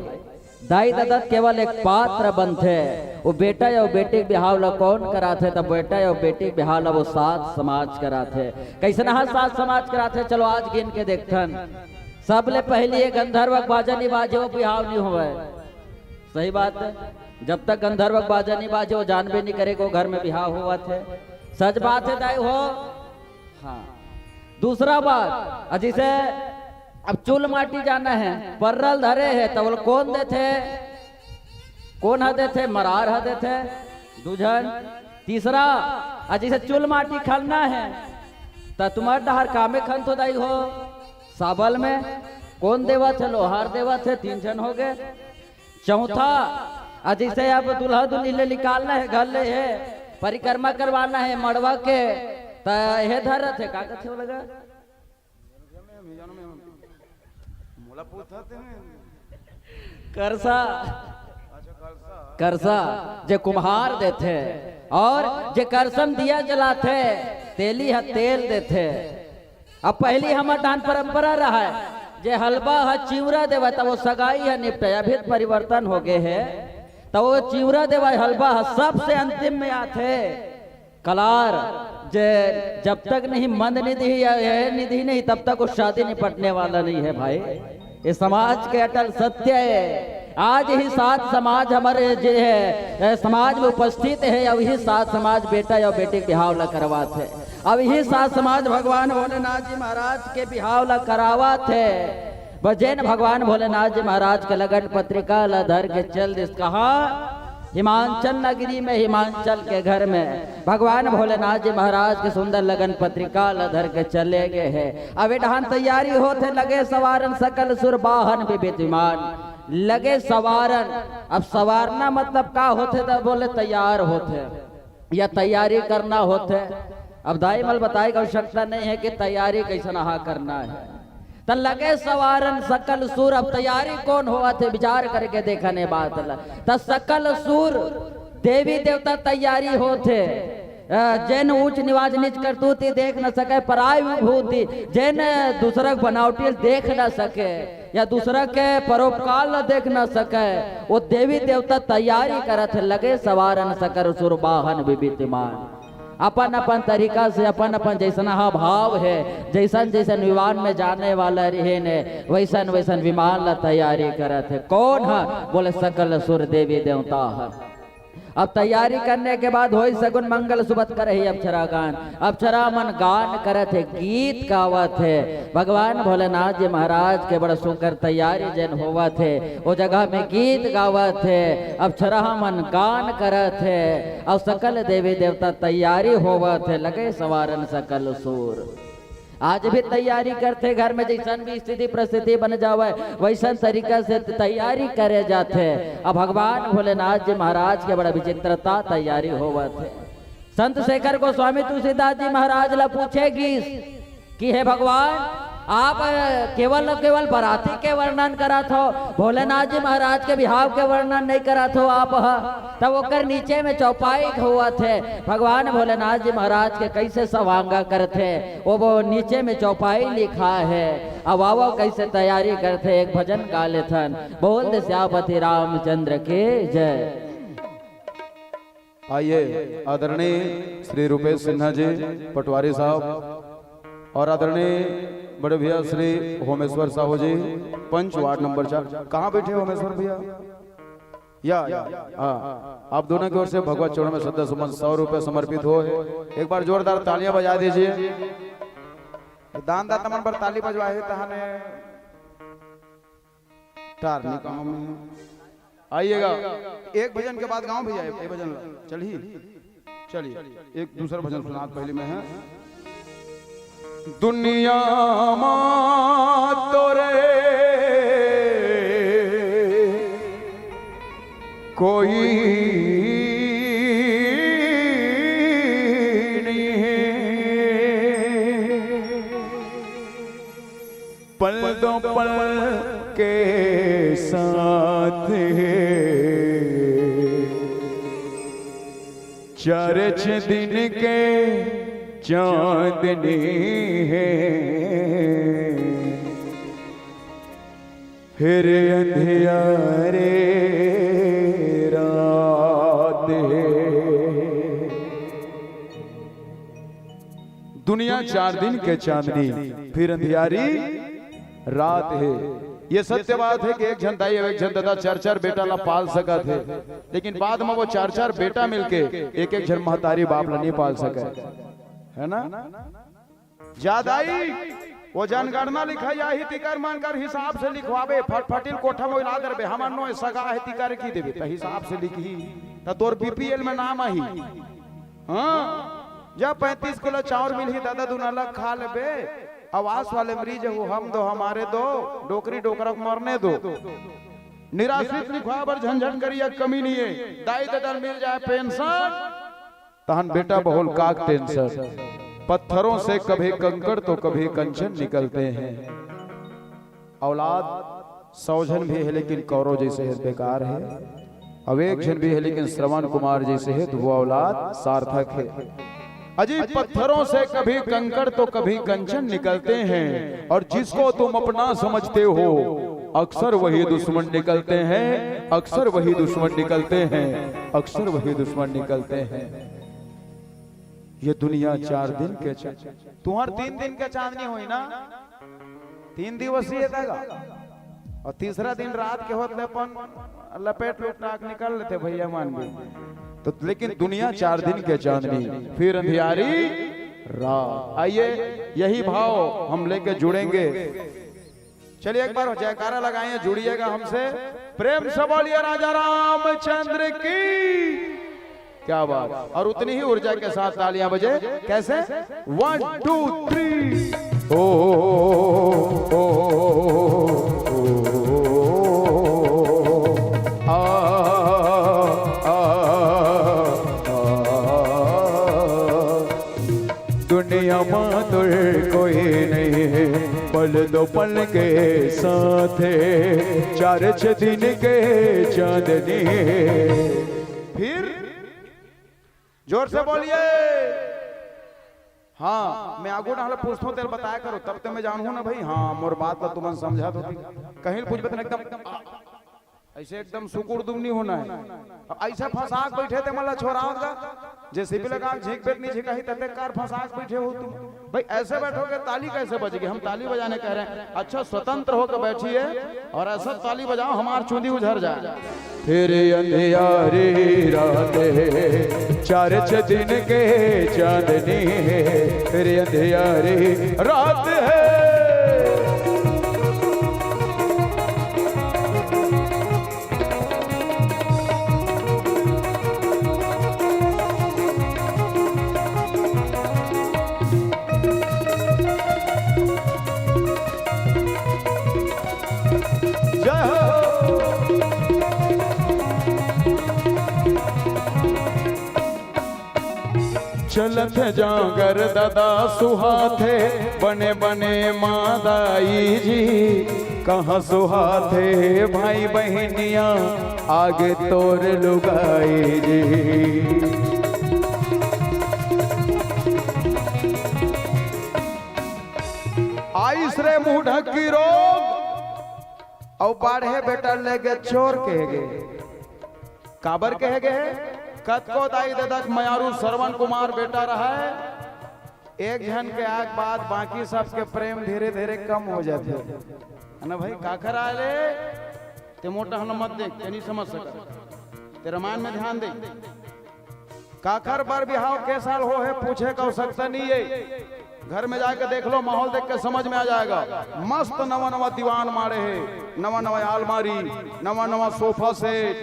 दाई ददा केवल एक पात्र बनथे। वो बेटा या वो बेटी के बिहाव ला कौन कराथे? तो बेटा या वो बेटी के बिहाव ला वो सात समाज कराथे। कैसनहा सात समाज कराथे? चलो आज गिन के देखथन। सबले पहली ये गंधर्व के बाजा नहीं बाजे, वो बिहाव नहीं होवय। सही बात हे। जब तक गंधर्व के बाजा नहीं बाजे, वो जानबे नहीं करे के वो घर में बिहाव होवत हे। सच बात हे दाई हो। हाँ। दूसरा बात, अ, जैसे अब चूल माटी जाना हे, पर्रल धरे हे, त बोले कोन देथे? कोन ह देथे? मरार ह देथे। दू झन। तीसरा, अ जइसे चूल माटी खनना हे, त तुम्हर डहर कामे खनथो दाई हो, साबल में कोन देवत हे? लोहार देवत हे। तीन झन होगे। चौथा, अ जइसे अब दूल्हा दुल्हिन ल निकालना हे घर ले, हे परिक्रमा करवाना हे मड़वा के, त हे धरत हे, का कथे वो लगा? मोला पूछत हे। करसा। अच्छा, करसा। करसा, जे कुम्हार देथे, अउ जे करसा म दिया जलाथे, तेली ह तेल देथे। अब पहिली हमर डहन परंपरा रहय, जे हलवा ह चिंवरा देवय, त वो सगाई ह निपटय। अभी त परिवर्तन होगे हे, त वो चिंवरा देवय, हलवा ह सबसे अंतिम में आथे। कलार, जे जब तक नहीं मंद निधि या यह निधि नहीं, तब तक वो शादी निपटने वाला नहीं है भाई। ये समाज के अटल सत्य हे। आज ही सात समाज हमर जे हे, ए, समाज में उपस्थित हे, अउ इही सात समाज बेटा अउ बेटी के बिहाव ला करवात हे। अउ इही सात समाज भगवान भोलेनाथ जी महाराज के बिहाव ला करावत हे। बस जेन भगवान भोलेनाथ जी महाराज के लगन पत्रिका ला धर के चल दिस, कहाँ? हिमांचल नगरी में, हिमांचल के घर में भगवान भोलेनाथ जी महाराज के सुंदर लगन पत्रिका ला धर के चले गे हे। अब ए डहन तैयारी होत हे, लगे सवारन सकल सुर बाहन विविध विमान। लगे सवारन, अब सवारना मतलब का होथे? त बोले तैयार होथे या तैयारी करना होथे। अब दाई मन ल बताए के आवश्यकता नहीं हे कि तैयारी कइसन हा करना हे। त लगे सवारन सकल सुर, अब तैयारी कोन होवत हे, विचार करके देखन ए बात ला। त सकल सुर देवी देवता तैयारी होत हे। अ, जेन ऊंच निवाज नीच करतूती देख न सके, पराय विभूति, जेन दूसरा के बनावटी ल देख न सके या दूसरा के परोपकार ल देख न सके, वो देवी देवता तैयारी करत हे, लगे सवारन सकल सुर बाहन विविध विमान। अपन अपन तरीका से, अपन अपन जइसन हा भाव हे, जइसन जइसन विमान में जाने वाला रहिन हे, वइसन वइसन विमान ला तैयारी करत हे। कोन ह? बोले सकल सुर देवी देवता ह। अब तैयारी करने के बाद होई सगुन मंगल सुबत करही अप्सरा गान। अप्सरा मन गान करत हे, गीत गावत हे। भगवान भोलेनाथ जी महाराज के बड़ा सुंदर तैयारी जेन होवत हे, ओ जगह में गीत गावत हे, अप्सरा मन गान करत हे, अउ सकल देवी देवता तैयारी होवत हे, लगे सवारन सकल सुर। आज भी तैयारी करथे, घर में जइसन भी स्थिति परिस्थिति बन जावय, वइसन तरीका से तैयारी करे जाथे। अब भगवान भोलेनाथ जी महाराज के बड़ा विचित्रता तैयारी होवत हे। संत शेखर गोस्वामी तुलसीदास जी महाराज ला पूछे गीस कि हे भगवान, आप केवल न केवल बराती के वर्णन करत हो, भोलेनाथ जी महाराज के बिहाव के वर्णन नहीं करत हो आप ह। तब ओकर नीचे में चौपाई होवत हे, भगवान भोलेनाथ जी महाराज के कइसे सवांगा करथे, वो, वो नीचे में चौपाई लिखा हे। अब आवो कइसे तैयारी करथे, एक भजन गा लेथन। बोल दे सियापति रामचंद्र के जय। आइए, आदरणीय श्री रूपेश सिन्हा जी, पटवारी साहब, और आदरणीय बड़े भैया श्री होमेश्वर साहू जी, पंच वार्ड नंबर चार। कहाँ बैठे हैं होमेश्वर भैया? या, या, हाँ, आप दोनों की ओर से भगवत चरणों में श्रद्धा सुमन सौ रुपए समर्पित हो। एक बार जोरदार तालियां बजा दीजिए। दान दाता मन बर ताली बजवाए तहाने। टार नहीं कहा मैं। आइएगा, एक भजन के बाद गाओ भैया, एक भजन ला। चलिए, चलिए, एक दूसरा भजन सुनात पहले मैं है। दुनिया मा तोरे कोई नहीं है, पल दो पल के साथ है, चार छह दिन के चांदनी है, फिर अंधियारे रात है। दुनिया चार दिन के चांदनी, फिर अंधियारी रात है। ये सत्य बात है कि एक झन दाई अउ एक झन ददा चार चार बेटा ला पाल सकत हे, लेकिन बाद में वो चार चार बेटा मिलके एक एक झन महतारी बाप ला नहीं पाल सके, है ना? जादाई, वो जनगणना लिखाई आही, तिकर मन कर हिसाब से लिखवाबे, फटफटिल कोठा में उला देबे, हमर नोय सगा हे, तिकर की देबे, त हिसाब से लिखही, त तोर बीपीएल में नाम आही। हाँ, जब पैंतीस किलो चाउर मिलही, दादा, दुना अलग खा लेबे, आवास वाले मरीज हो, हम दो, हमारे दो, डोकरी डोकरा को मरने दो। निराश्रित लिखवा बर झंझट करिया, कमी नहीं है, दाई ददा ल मिल जाए पेंशन, तहन बेटा बहुल काक टेंशन। पत्थरों से कभी कंकड़ तो कभी कंचन निकलते हैं। औलाद सौ झन भी है, लेकिन कौरव जैसे है बेकार है। अब एक झन भी है, लेकिन श्रवण कुमार जैसे है, तो वो औलाद सार्थक है। अजी, पत्थरों से कभी कंकड़ तो कभी कंचन निकलते हैं, और जिसको तुम अपना समझते हो, अक्सर वही दुश्मन निकलते हैं, अक्सर वही दुश्मन निकलते हैं, अक्सर वही दुश्मन निकलते हैं। ये दुनिया चार दिन के चा-, तुहर तीन दिन के चांदनी होई ना, तीन दिवसीय तक, और तीसरा दिन रात के होत ले अपन लपेट लुपटा के निकल लेते भैया मान भी। तो लेकिन दुनिया चार दिन के चांदनी, फिर अंधियारी रात। आइए, यही भाव हम लेके जुड़ेंगे। चलिए, एक बार जयकारा लगाएं, जुड़िएगा हमसे, प्रेम से बोलिए राजा रामचंद्र की। क्या बात। और उतनी ही ऊर्जा के साथ तालियां बजे। कैसे? वन, टू, थ्री। ओ, ओ, ओ, ओ, आ, आ, आ। दुनिया मा तुर कोई नहीं है, पल दो पल के साथ है, चार छह दिन के चांदनी है। फिर जोर से बोलिए। हाँ, मैं आगू डाल पूछता हूँ, तेल बताया करो, तब तो मैं जानू ना भाई। हाँ, मोर बात ला तुमन समझा तो कहीं पूछबे तो एकदम ऐसे एकदम सुकुर दुम नहीं होना है। अब ऐसा फंसा के बैठे थे, मतलब, छोरा होगा, जेसीबी लगा के झींक बेत नहीं झिकाही, तते कार फंसा के बैठे हो तुम। भाई, ऐसे बैठोगे, ताली कैसे बजेगी? हम ताली बजाने कह रहे हैं। अच्छा, स्वतंत्र होकर बैठिए और ऐसा ताली बजाओ, हमार चूंदी उझर जाए। फिर अंधियारी रात है, चार छह दिन के चांदनी है, फिर अंधियारी रात है। जय हो। चलत जांगर ददा सुहाथे, बने बने मादाई जी। कहाँ सुहाथे भाई बहनिया, आगे तोर लुगाई जी। आइस रे मुंह ढक्की रोग, अउ बाढ़े बेटा लेगे चोर कहे गे। काबर कहे गे हे? कतको दाई ददा के मयारू श्रवण कुमार बेटा रहय, एक झन के आग बाद बाकी सबके प्रेम धीरे धीरे कम हो जाथे, है ना भाई? काखर आय ले, ते मोटा हन मत देख, ते नहीं समझ सकत, ते रामायण में ध्यान दे। काखर बर बिहाव के साल हो हे, पूछे का आवश्यकता नहीं है। घर में जाके देख लो, माहौल देख के समझ में आ जाएगा। मस्त नवा नवा दीवान माड़े हे, नवा नवा आलमारी, नवा नवा सोफा सेट,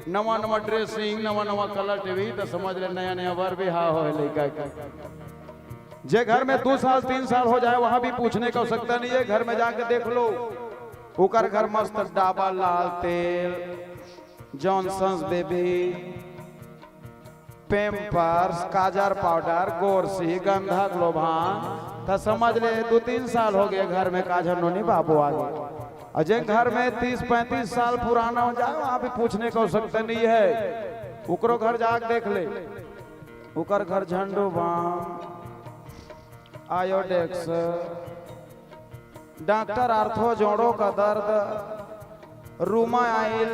नवा नवा ड्रेसिंग, नवा नवा कलर टीवी, तो समझ ले नया नया बर बिहाव हो हे लइका के। जे घर में दो साल तीन साल हो जाए, वहां भी पूछने का आवश्यकता नहीं है। घर में जाके देख लो, ओकर घर मस्त डाबर लाल तेल, जॉनसन्स बेबी, पैम्पर्स, काजर पाउडर, गोरसी, गंधक लोभांग, त समझ ले दो तीन साल हो गए घर में काजर नोनी बाबू आ गए। और जिन घर में तीस पैंतीस साल पुराना हो जाए, वहां भी पूछने का आवश्यकता नहीं है, ओकरो घर जाके देख ले। ओकर घर झंडू बाम, आयोडेक्स, डॉक्टर आर्थो जोड़ों का दर्द, रूमा आइल,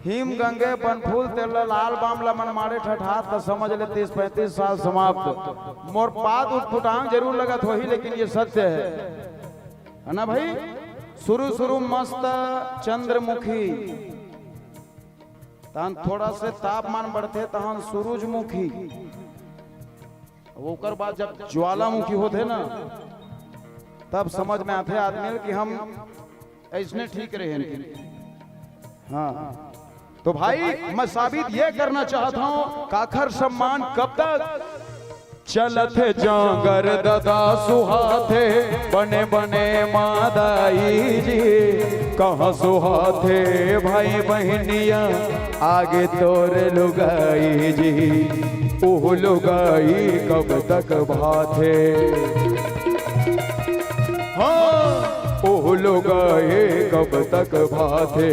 हिम गंगे बनफूल तेल ल लाल बाम ल मन माड़े ठठात त समझ ले तीस पैंतीस साल समाप्त। मोर बात उटपुटांग जरूर लगत होही, लेकिन ये सत्य है, है ना भाई? शुरू शुरू मस्त चंद्रमुखी, तहन थोड़ा से तापमान बढ़थे, तहन सूरजमुखी, ओकर बाद जब ज्वालामुखी होथे ना, तब समझ में आथे आदमी ल कि हम अइसने ठीक रहे हन कि। हाँ, तो भाई, मैं साबित ये करना चाहत हँव, काखर सम्मान कब तक चलत हे? जांगर ददा सुहाथे, बने बने माँ दाई जी, कहाँ सुहाथे भाई बहिनिया, आगे तोर लुगाई जी, ओह लुगाई कब तक भाथे? हाँ, ओह लुगाई कब तक भाथे?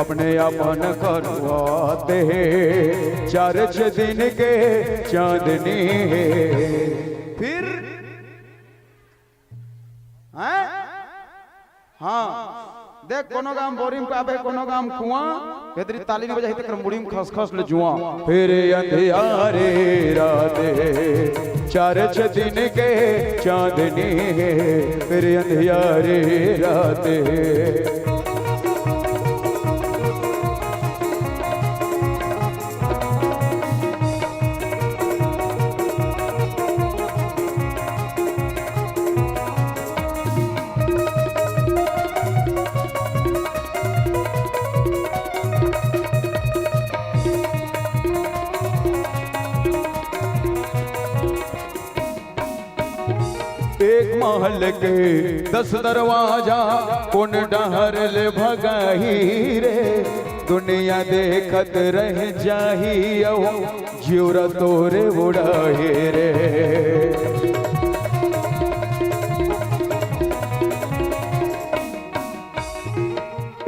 अपने आपन करवाथे, चार छह दिन के चांदनी हे। फिर हैं? हाँ, देख, कोनो गाँव बोरी म पाबे, कोनो गाँव कुआँ, एतरी ताली नहीं बजाही, तेकर मुड़ी म खसखस ले जुआँ। फिर अंधियारे रात हे, चार छह दिन के चांदनी हे, फिर अंधियारे रात हे। एक महल के दस दरवाजा, कोन डहर ले भगही रे? दुनिया देखत रह जाही, अउ जिउरा तोरे उड़ाही रे।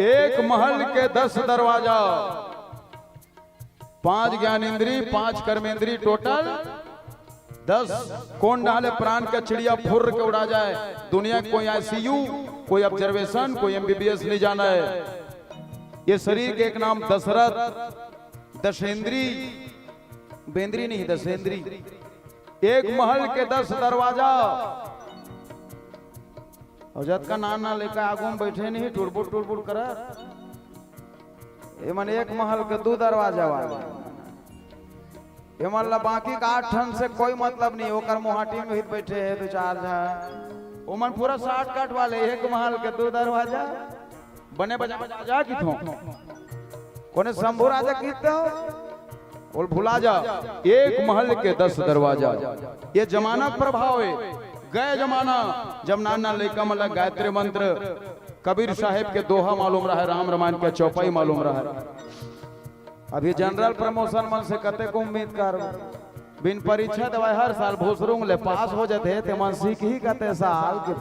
एक महल के दस दरवाजा, पांच ज्ञानेंद्री, पांच कर्मेंद्री, टोटल दस। कोन डाले प्राण के चिड़िया फुर्र के उड़ा जाए। दुनिया के कोई आईसीयू, कोई ऑब्जर्वेशन, कोई एमबीबीएस नहीं जाना है। ये शरीर के एक नाम दशरथ, दशेंद्री, बेंद्री नहीं, दशेंद्री। एक महल के दस दरवाजा। अउ जतका नान नान लइका आगू म बइठे नहीं, टुड़बुड़ टुड़बुड़ करत। एमन एक महल के दू दरवाजा वाले। एमन ला बाकी के आठ ठन से कोई मतलब नहीं, ओकर मुहाटी में ही बइठे हे दू चार झन। ओमन पूरा शॉर्टकट वाले, एक महल के दू दरवाजा। बने बजा बजा जा किथों। कोने शंभू राजा किथों? बोल भुला जा। एक महल के दस दरवाजा। ये जमाना के प्रभाव हे। गए जमाना, जब नान नान लइका मन ला गायत्री मंत्र, कबीर साहेब के दोहा मालूम रहय, राम रामायण के चौपाई मालूम रहय। अभी जनरल प्रमोशन मन से कतेक उम्मीद कर, बिन परीक्षा देवाय हर साल भुसरुंग ले पास हो जाथे, ते मन सीखही कते साल के।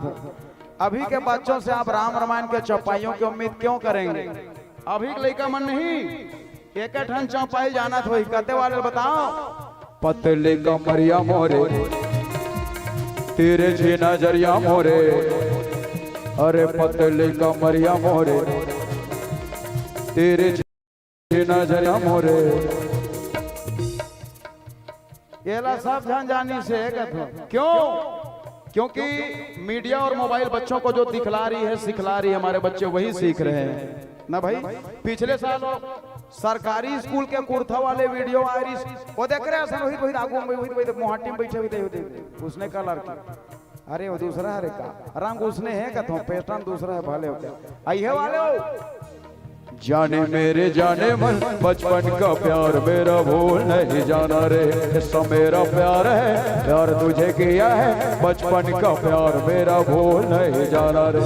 अभी के बच्चों से आप राम रामायण के चौपाइयों की उम्मीद क्यों करेंगे? अभी के लइका मन नहीं, एक ठन चौपाई जानत होही, कते वाले बताओ? पतली कमरिया मोरे, तिरछी नजरिया मोरे, अरे पतली कमरिया मोरे, तिरछी नजरिया मोरे। एला सब झन जानी से कथों। क्यों? क्योंकि मीडिया और मोबाइल बच्चों को जो दिखला रही है, सिखला रही है, हमारे बच्चे वही सीख रहे हैं ना भाई। पिछले साल वो सरकारी स्कूल के कुर्ता वाले वीडियो आ रही, वो देख रहे हैं, वही, वही आगू में, वही, वही मुहाटी में बैठे हुए थे, उसने कलर की। अरे वो दूसरा, अरे का रंग उसने है कथों, पैटर्न दूसरा है, भले हो क्या। आइए वाले हो। जाने मेरे जाने मन, बचपन का प्यार मेरा भूल नहीं जाना रे। हिस्सा मेरा प्यार है, प्यार तुझे किया है, बचपन का प्यार मेरा भूल नहीं जाना रे।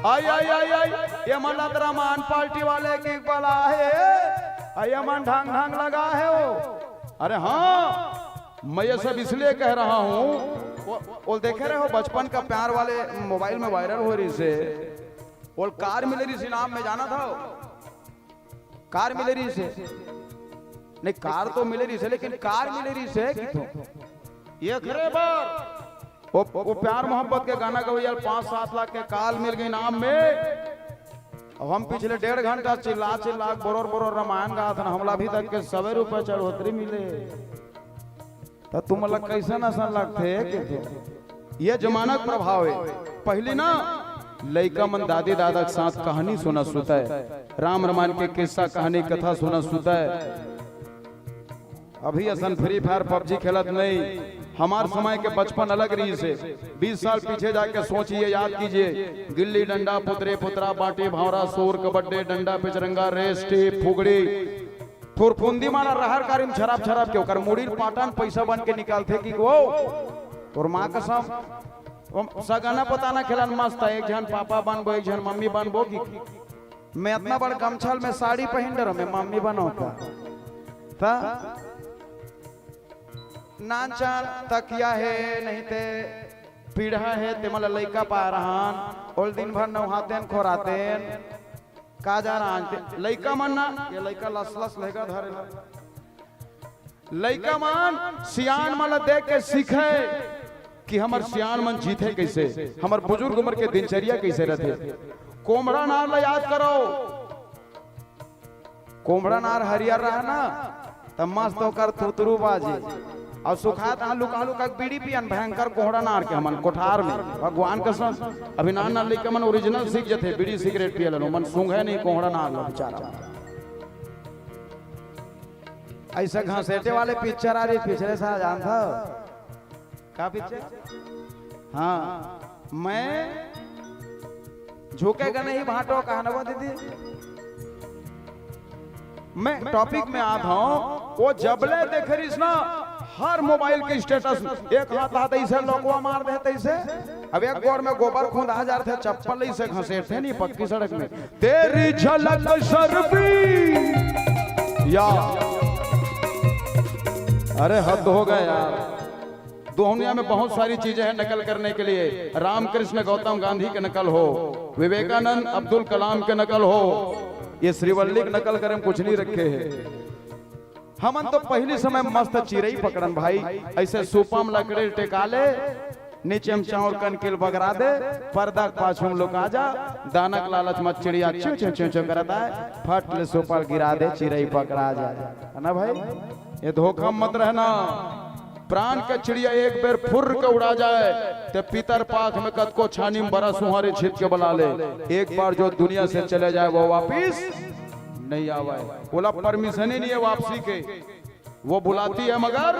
आई, आई, आई, आई, ये मन लग रहा मान पार्टी वाले की बला है। आई, ये मन ढंग ढंग लगा है वो। अरे हाँ, मैं ये सब इसलिए कह रहा हूँ, वो, वो देखे रहे हो बचपन का प्यार वाले मोबाइल में वायरल हो रही से, वो कार मिले रही से नाम में जाना था, कार मिले रही से, नहीं कार तो मिले रही से, लेकिन कार मिले रही से किथों ये खरे बार वो, वो प्यार मोहब्बत के गाना गवैया ल पाँच सात लाख के कार मिल गई नाम में। अब हम पिछले डेढ़ घंटा चिल्ला चिल्ला के बरोर बरोर रामायण गात हन, हमला अभी तक के सवे रुपये चढ़ोतरी मिले। त तुम ला कैसन असन लगथे के? ये जमाना के प्रभाव है। पहली ना लइका मन दादी दादा के साथ कहानी सुना सुता है, राम रामायण के किस्सा कहानी कथा सुना सुता है। अभी असन फ्री फायर पबजी खेलत नहीं, हमार समय के बचपन अलग रहिस हे। बीस साल पीछे जाके सोचिए, याद कीजिए, गिल्ली डंडा, पुतरे पुतरा, बांटे भांवरा, सोर कबड्डी, डंडा पिचरंगा, रेस टीप, फुगड़ी, फुरफुंदी माला, रहर कारिम छराप छराप के ओकर मुड़ी पाटन पैसा बन के निकालथे कि वो तोर माँ कसम। वो सगना पता ना खेलन मस्त है, एक झन पापा बनबो, एक झन मम्मी बनबो कि मैं इतना बड़ गमछल में साड़ी पहन डरो, मैं मम्मी बनोता। ता नानचन तकिया हे, नहीं ते पीढ़ा हे, ते मला लइका पा रहन, ओल दिन भर नौहातेन खोरातेन, का जा रहन ते लइका मन ना, ये लइका लस लस लइका धरे ला। लइका मन सियान मन ला देख के सीखे कि हमर सियान मन जीथे कैसे, हमर बुजुर्ग मन के दिनचर्या कैसे रहथे। कोमड़ा नार ला याद करो, कोमड़ा नार हरियर रहा ना, त मस्त ओकर थुतरू बाजे। अउ सुखात आलू कालू का बीड़ी पियन भयंकर कोहड़ा नार के हमन कोठार में। भगवान कसम, अभी नान नान लइका मन ओरिजिनल सीख जथे, बीड़ी सिगरेट पिए लन, मन सूंघे नहीं कोहड़ा नार ला बेचारा। ऐसा घसेटे वाले पिक्चर आ रही पिछले साल, जानता हो? का पिक्चर? हाँ, मैं झुकेगा नहीं भाटो, कहा ना वो दीदी। मैं टॉपिक में आता हूँ, वो जबले देख रहीस ना, हर मोबाइल के स्टेटस में एक हाथ हाथ ऐसे लोकवा मार दे तैसे। अब एक गोड़ में गोबर खुंदा जाथे, चप्पल ऐसे घसेटथे नहीं पक्की सड़क में। तेरी झलक शर्फी या, अरे हद हो गया यार। दुनिया में बहुत सारी चीजें हैं नकल करने के लिए। रामकृष्ण गौतम गांधी के नकल हो, विवेकानंद अब्दुल कलाम के नकल हो, ये श्रीवल्ली के नकल करे में कुछ नहीं रखे है। हमन तो पहली समय मस्त चिरई पकड़न भाई, ऐसे सूपा म लकड़ी टेका ले, नीचे म चाउर कनकिल बगरा दे, पर्दा के पाछू म लुका जा, दाना के लालच म चिड़िया च्यूं च्यूं च्यूं च्यूं करत आए, फट ले सूपा ल गिरा दे, चिरई पकड़ा जाए, है ना भाई? ये धोखा म मत रहना। प्राण के चिड़िया एक बेर फुर्र के उड़ा जाए, ते पितर पाख में कतको छानी में बड़ा सुहारी छित के बुला ले। एक बार जो दुनिया से चले जाए, वो वापिस नहीं आवे। बोला, परमिशन ही नहीं है वापसी के, वो बुलाती है मगर,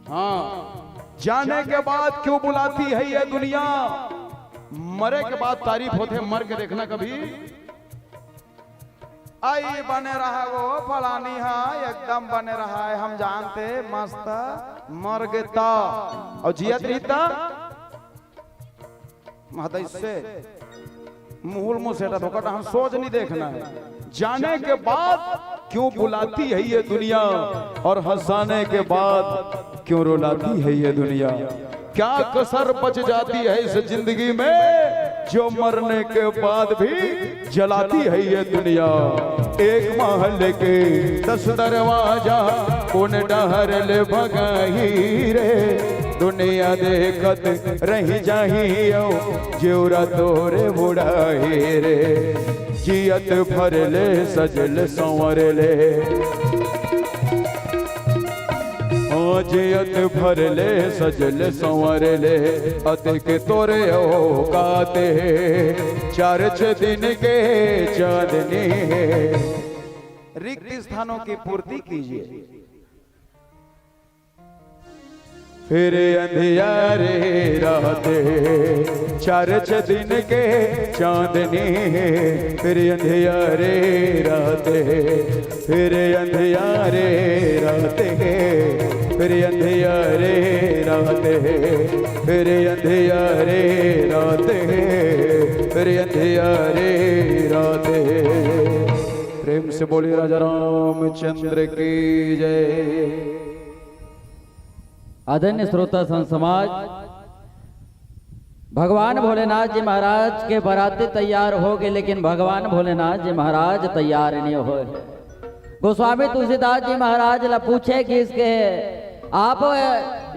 हाँ, जाने के बाद क्यों बुलाती है ये दुनिया? मरे के बाद तारीफ होथे, मर के देखना कभी। आई बने रहा वो फलानी हा, एकदम बने रहा है, हम जानते मस्त मर गे ता, अउ जियत रही ता महदई से मुहुल मुसेटा धोखा हम सोच नहीं देखना है। जाने के बाद क्यों बुलाती है ये दुनिया और हंसाने के बाद क्यों रुलाती है ये दुनिया? क्या कसर बच जाती है इस जिंदगी में जो मरने के बाद भी जलाती है ये दुनिया? एक महल के दस दरवाजा, कोन डहर ले भगाही रे? दुनिया देखत रही जाही, ओ जिउरा तोरे बुढ़ाही रे। जियत भर ले सजल संवर ले, ओ जियत भर ले सजल संवर ले, अतेक तोरे औकात हे, चार छह दिन के चांदनी हे। रिक्त स्थानों की पूर्ति कीजिए। फिर अंधियारे रात हे, चार छह दिन के चांदनी हे। फिर अंधियारे रात हे, फिर अंधियारे रात हे, फिर अंधियारे रात हे, फिर अंधियारे रात हे, फिर अंधियारे रात हे। प्रेम से बोलिए राजा रामचंद्र की जय। आदरणीय श्रोता संत समाज, भगवान भोलेनाथ जी महाराज के बराती तैयार हो गए, लेकिन भगवान भोलेनाथ जी महाराज तैयार नहीं होए। गोस्वामी तुलसीदास जी महाराज ला पूछे कि इसके आप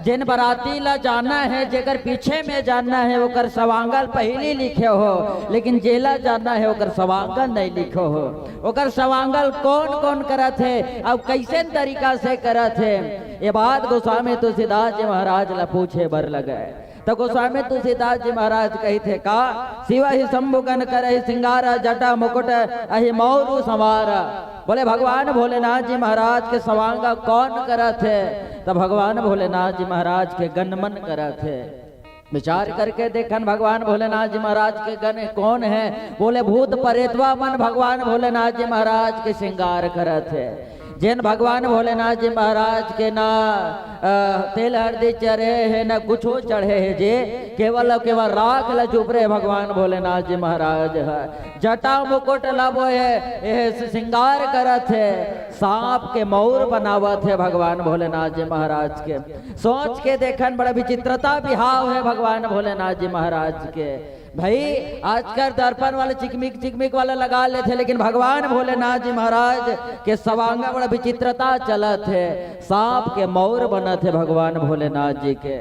जेन बराती ला जाना है, जेकर पीछे में जाना है, ओकर सवांगल पहली लिखे हो, लेकिन जेला जाना है, ओकर सवांगल नहीं लिखे हो। ओकर सवांगल कौन कौन करत हे, अब कैसे तरीका से करत हे, ये बात गोस्वामी तुलसीदास जी महाराज ला पूछे बर लगे। त गोस्वामी तुलसीदास जी महाराज कहिथे का, शिव ही शंभु गन करहि सिंगारा, जटा मुकुट अहि मौरु संवारा। बोले भगवान भोलेनाथ जी महाराज के सवांगा कौन करत हे? त भगवान भोलेनाथ जी महाराज के गन मन करत हे। विचार करके देखन भगवान भोलेनाथ जी महाराज के गन कौन हे? बोले भूत परेतवा मन भगवान भोलेनाथ जी महाराज के श्रृंगार करत हे। जेन भगवान भोलेनाथ जी महाराज के ना अ, तेल हरदी चढ़े हे, ना कुछो चढ़े हे, जे केवल अउ केवल राख ल चुपरे भगवान भोलेनाथ जी महाराज ह। जटा मुकुट ल बोहे, एह श्रृंगार करत हे, सांप के मौर बनावत हे भगवान भोलेनाथ जी महाराज के। सोच के देखन बड़ा विचित्रता बिहाव हे भगवान भोलेनाथ जी महाराज के। भाई, आजकल दर्पण वाले चिकमिक चिकमिक वाला लगा लेथे, लेकिन भगवान भोलेनाथ जी महाराज के सवांगा बड़ा विचित्रता चलत हे। सांप के मौर बनत हे भगवान भोलेनाथ जी के।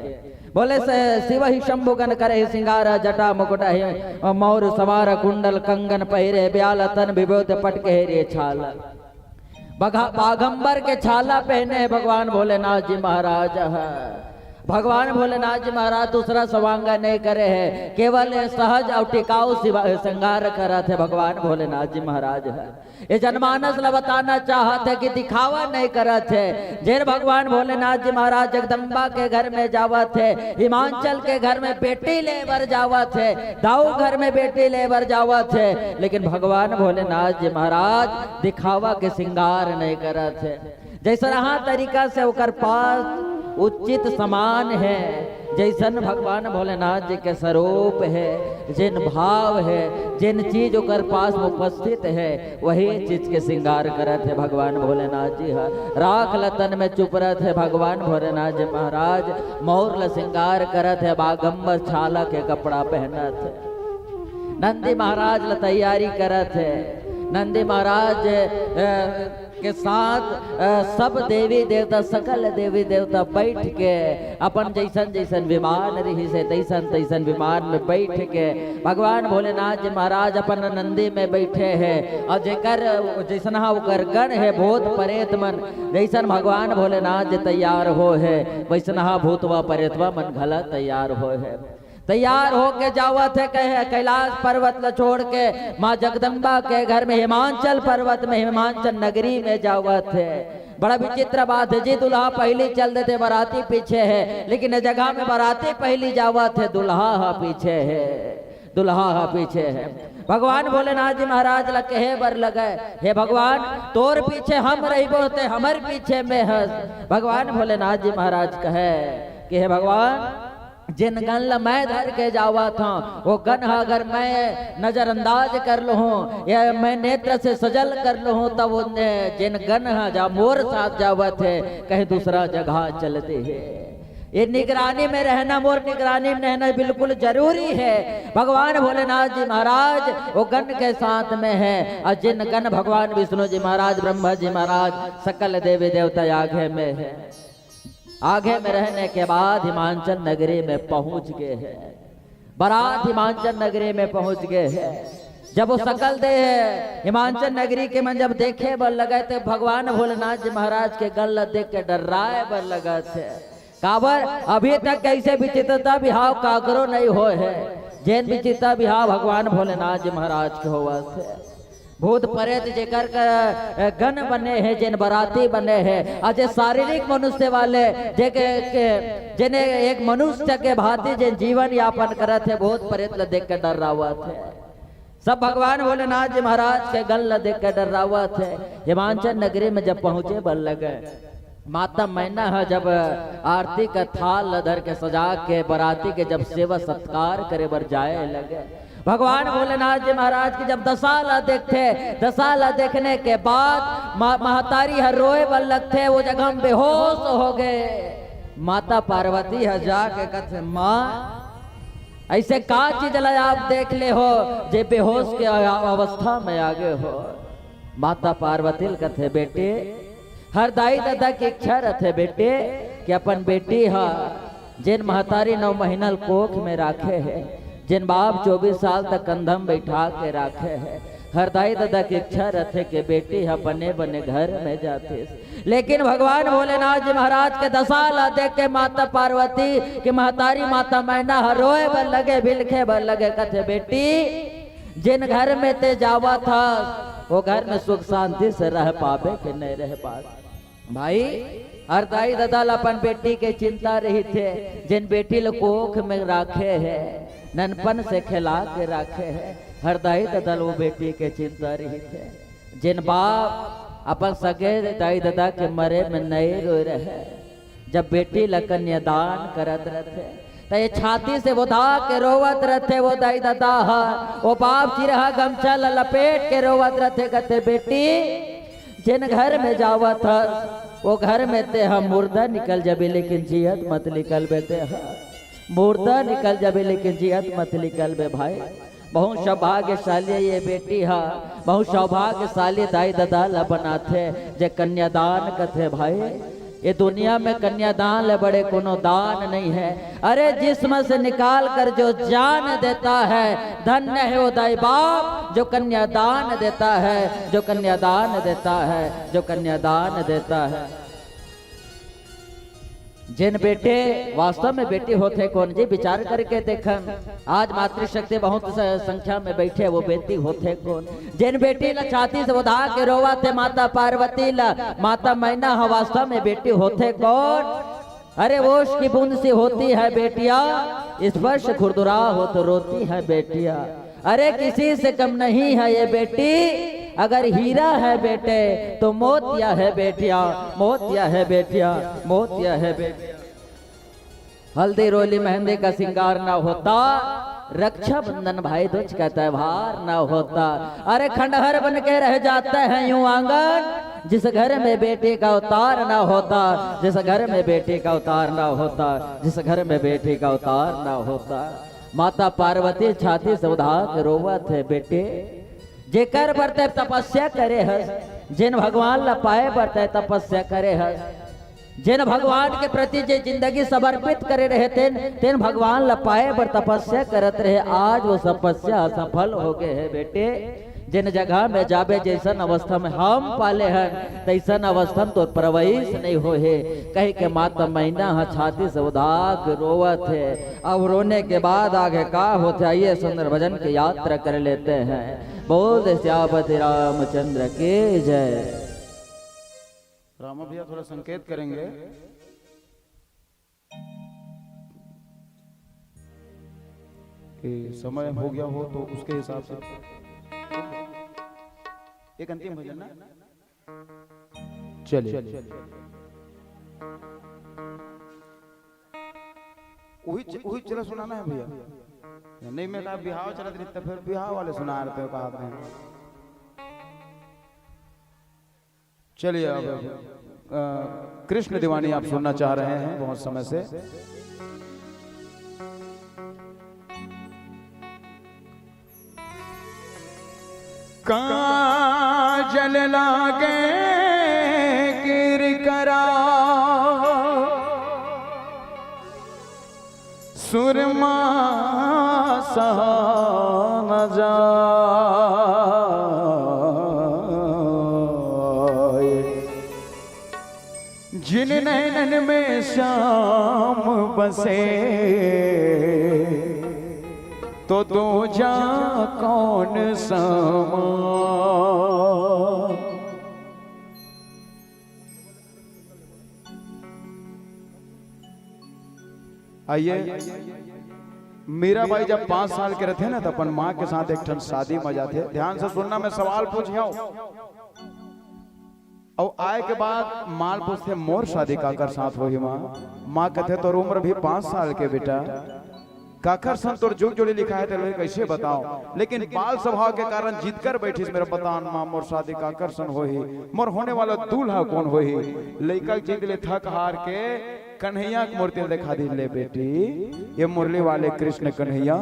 बोले से शिव ही शंभु गन करहि सिंगारा, जटा मुकुट ही मौर संवारा, कुंडल कंगन पहिरे ब्याला, तन विभूति पट केहरी छाला। बघा-, बाघंबर के छाला पहने हे भगवान भोलेनाथ जी महाराज ह। भगवान भोलेनाथ जी महाराज दूसरा सवांगा नहीं करे हे, केवल सहज अउ टिकाऊ सिवा-, श्रृंगार करत हे भगवान भोलेनाथ जी महाराज ह। ये जनमानस ला बताना चाहत हे कि दिखावा नहीं करत हे। जेन भगवान भोलेनाथ जी महाराज जगदम्बा के घर में जावत हे, हिमांचल के घर में बेटी ले बर जावत हे, दाऊ घर में बेटी ले बर जावत हे, लेकिन भगवान भोलेनाथ जी महाराज दिखावा के श्रृंगार नहीं करत हे। जैसनहा तरीका से ओकर पास उचित समान हे, जैसन भगवान भोलेनाथ जी के स्वरूप हे, जेन भाव हे, जेन चीज ओकर पास में उपस्थित हे, वही चीज के श्रृंगार करत हे भगवान भोलेनाथ जी ह। राख ल तन में चुपरत हे भगवान भोलेनाथ जी महाराज, मौर ल श्रृंगार करत हे, बाघंबर छाला के कपड़ा पहनत हे। नंदी महाराज ल तैयारी करत हे। नंदी महाराज, अ, के साथ, अ, सब देवी देवता, सकल देवी देवता बैठ के अपन जैसन जैसन विमान रहिस हे, तैसन तैसन विमान में बैठ के भगवान भोलेनाथ जी महाराज अपन नंदी में बैठे हे। अउ जेकर जैसनहा ओकर गण हे, भूत परेत मन, जैसन भगवान भोलेनाथ जी तैयार होहे, वैसनहा भूतवा परेतवा मन घला तैयार होहे। तैयार होके जावत हे, कहे कैलाश पर्वत ल छोड़ के माँ जगदम्बा के घर में हिमांचल पर्वत में, हिमांचल नगरी में जावत हे। बड़ा विचित्र बात हे जी, दुल्हा पहली चल देथे, बराती पीछे हे, लेकिन ए जगह में बराती पहली जावत हे, दुल्हा ह पीछे हे, दुल्हा ह पीछे हे। भगवान भोलेनाथ जी महाराज ल कहे बर लगे, हे भगवान, तोर पीछे हम रहिबो, ते हमर पीछे में हस। भगवान भोलेनाथ जी महाराज कहे कि हे भगवान, जेन गन ल मैं धर के जावत हंव, वो गन ह अगर मैं नजरअंदाज कर लूहूं या मैं नेत्र से सजल कर लूहूं, तब वो ने-, जेन गन ह जा मोर साथ जावत हे, कहीं दूसरा जगह चल देहे। ये निगरानी में रहना, मोर निगरानी में रहना बिल्कुल जरूरी हे। भगवान भोलेनाथ जी महाराज वो गन के साथ में हे, अउ जेन गन भगवान विष्णु जी महाराज, ब्रह्मा जी महाराज, सकल देवी देवता आघे में हे। आघे में रहने के बाद हिमांचल नगरी में पहुंच गे हे। बरात हिमांचल नगरी में पहुंच गे हे। जब वो सकल देह हिमांचल नगरी के मन जब देखे बर लगे, त भगवान भोलेनाथ जी महाराज के गन ल देख के डर्राए बर लगत हे। काबर, अभी तक अइसे विचित्रता बिहाव काकरो नहीं होए हे, जेन विचित्रता बिहाव भगवान भोलेनाथ जी महाराज के होवत हे। भूत परेत जेकर क-, गन बने हे, जेन बराती बने हे, अउ जे शारीरिक मनुष्य वाले, जे के, के, जेने एक मनुष्य के भांति जेन जीवन यापन करत हे, भूत परेत ल देख के डर्रावत हे। सब भगवान भोलेनाथ जी महाराज के गन ल देख के डर्रावत हे। हिमांचल नगरी में जब पहुंचे बर लगे, माता मैना ह जब आरती के थाल ल धर के सजा के बराती के जब सेवा सत्कार करे बर जाए लगे, भगवान भोलेनाथ जी महाराज के जब दशा ल देखथे, दशा ल देखने के बाद मा-, महतारी ह रोए बर लगथे, वो जगह में बेहोश हो गे। माता पार्वती ह जाके कथे, माँ, अइसे का चीज ल आप देख ले हो जे बेहोश के अ-, अवस्था में आ गे हो? माता पार्वती ल कथे, बेटी, हर दाई ददा के इच्छा रथे बेटी कि अपन बेटी ह जेन महतारी नौ महीना ल कोख में राखे हे, जेन बाप चौबीस साल तक कंधा म बैठा के राखे हे, हर दाई ददा के इच्छा रथे के बेटी ह बने बने घर में जातिस, लेकिन भगवान भोलेनाथ जी महाराज के दशा ला देख के माता पार्वती के महतारी माता मैना ह रोए बर लगे, बिलखे बर लगे, कथे, "बेटी, जेन घर में ते जावत हस, वो घर में सुख शांति से रह पाबे के नहीं रह पाबे?" भाई, हर दाई ददा ल अपन बेटी के चिंता रहिथे, जेन बेटी ल कोख में राखे हे, ननपन से खेला के राखे हे, हर दाई ददा ल वो बेटी के चिंता रहिथे। जेन बाप अपन सगे दाई ददा के मरे में नइ रोए रहे, जब बेटी ल कन्यादान करत रथे, त ये छाती से ओधा के रोवत रथे वो दाई ददा ह, वो बाप सिरहा गमछा ल लपेट के रोवत रथे, कथे, "बेटी, जेन घर में जावत हस, वो घर में ते ह मुर्दा निकल जाबे, लेकिन जियत मत निकलबे ते ह। मुर्दा निकल जाबे, लेकिन जियत मत निकलबे भाई।" बहुत सौभाग्यशाली ये बेटी ह, बहुत सौभाग्यशाली दाई ददा ल बनाथे, जे कन्यादान कथे भाई। ये दुनिया में कन्यादान ले बड़े कोनो दान नहीं है। अरे, जिस्म से निकाल कर जो जान देता है, धन्य है वो दाई बाप जो कन्यादान देता है, जो कन्यादान देता है, जो कन्यादान देता है। जेन बेटी वास्तव में बेटी होथे कोन जी, विचार करके देखन। आज मातृशक्ति बहुत स-, संख्या में बैठे, वो बेटी होथे कोन? जेन बेटी ला छाती से ओधा के रोवत हे माता पार्वती ला, माता मैना ह वास्तव में बेटी होथे कोन? अरे, ओस की बूंद सी होती है बेटिया, स्पर्श खुरदुरा हो तो रोती है बेटिया। अरे, किसी से कम नहीं है ये बेटी, अगर हीरा है बेटे तो मोतिया है बेटिया, मोतिया है बेटिया, मोतिया है बेटिया। हल्दी रोली मेहंदी का श्रृंगार ना होता, रक्षाबंधन भाई दूज का त्योहार ना होता। अरे, खंडहर बन के रह जाते हैं यूं आंगन, जिस घर में बेटी का अवतार ना होता, जिस घर में बेटी का अवतार ना होता, जिस घर में बेटी का अवतार ना होता। माता पार्वती छाती से उधा के रोवत हे, बेटे, जेकर बर तैं तपस्या करे हस, जेन भगवान ला पाए बर तैं तपस्या करे हस, जेन भगवान के प्रति जे जिंदगी समर्पित करे रहे, तेन, तेन भगवान ला पाए बर तपस्या करत रहे, आज वो तपस्या सफल हो गए हे बेटे। जेन जगह में जाबे, जैसन अवस्था में हम पाले हन, तैसन अवस्था में तो प्रवेश नहीं हो हे, कहि के माता मैना ह छाती से उधा के रोवत हे। अब रोने के बाद आगे का होथे, आइए सुंदर भजन की यात्रा कर लेते हैं। बोल दे सियापति रामचंद्र की जय। रामा भैया थोड़ा संकेत करेंगे कि समय हो गया हो तो उसके हिसाब से। एक अंतिम भजन ना, चलिए। वही च-, वही चला सुनाना है भैया। नहीं, मैं कहा बिहाव चलत रही, तो फिर बिहाव वाले सुना रहे थे, कहा थे। चलिए, अब, अ, कृष्ण दीवानी आप सुनना चाह रहे हैं बहुत समय से। काजल लागे किरकरा, सुरमा सहा न जाए। जिन नैनन में श्याम बसे, तो दूजा कौन समा। आइए, मीराबाई जब पाँच साल के रथे ना, तो अपन माँ के साथ एक ठन शादी में जाथे। ध्यान से सुनना, मैं सवाल पूछिया हूँ। अउ आए के बाद माँ ल पूछथे, "मोर शादी काकर साथ होही माँ?" माँ कथे, "तोर उम्र भी पाँच साल के बेटा, काकर संग तोर जुग जोड़ी लिखा है, तेला कइसे बताओ?" लेकिन बाल स्वभाव के कारण जिद कर बैठिस, "मेरा बतान माँ, मोर शादी काकर संग होही, मोर होने वाला दूल्हा कौन होही?" लइका जिद ले थक हार के कन्हैया के मूर्ति ल दिखा दी, "ले बेटी, ये मुरली वाले कृष्ण कन्हैया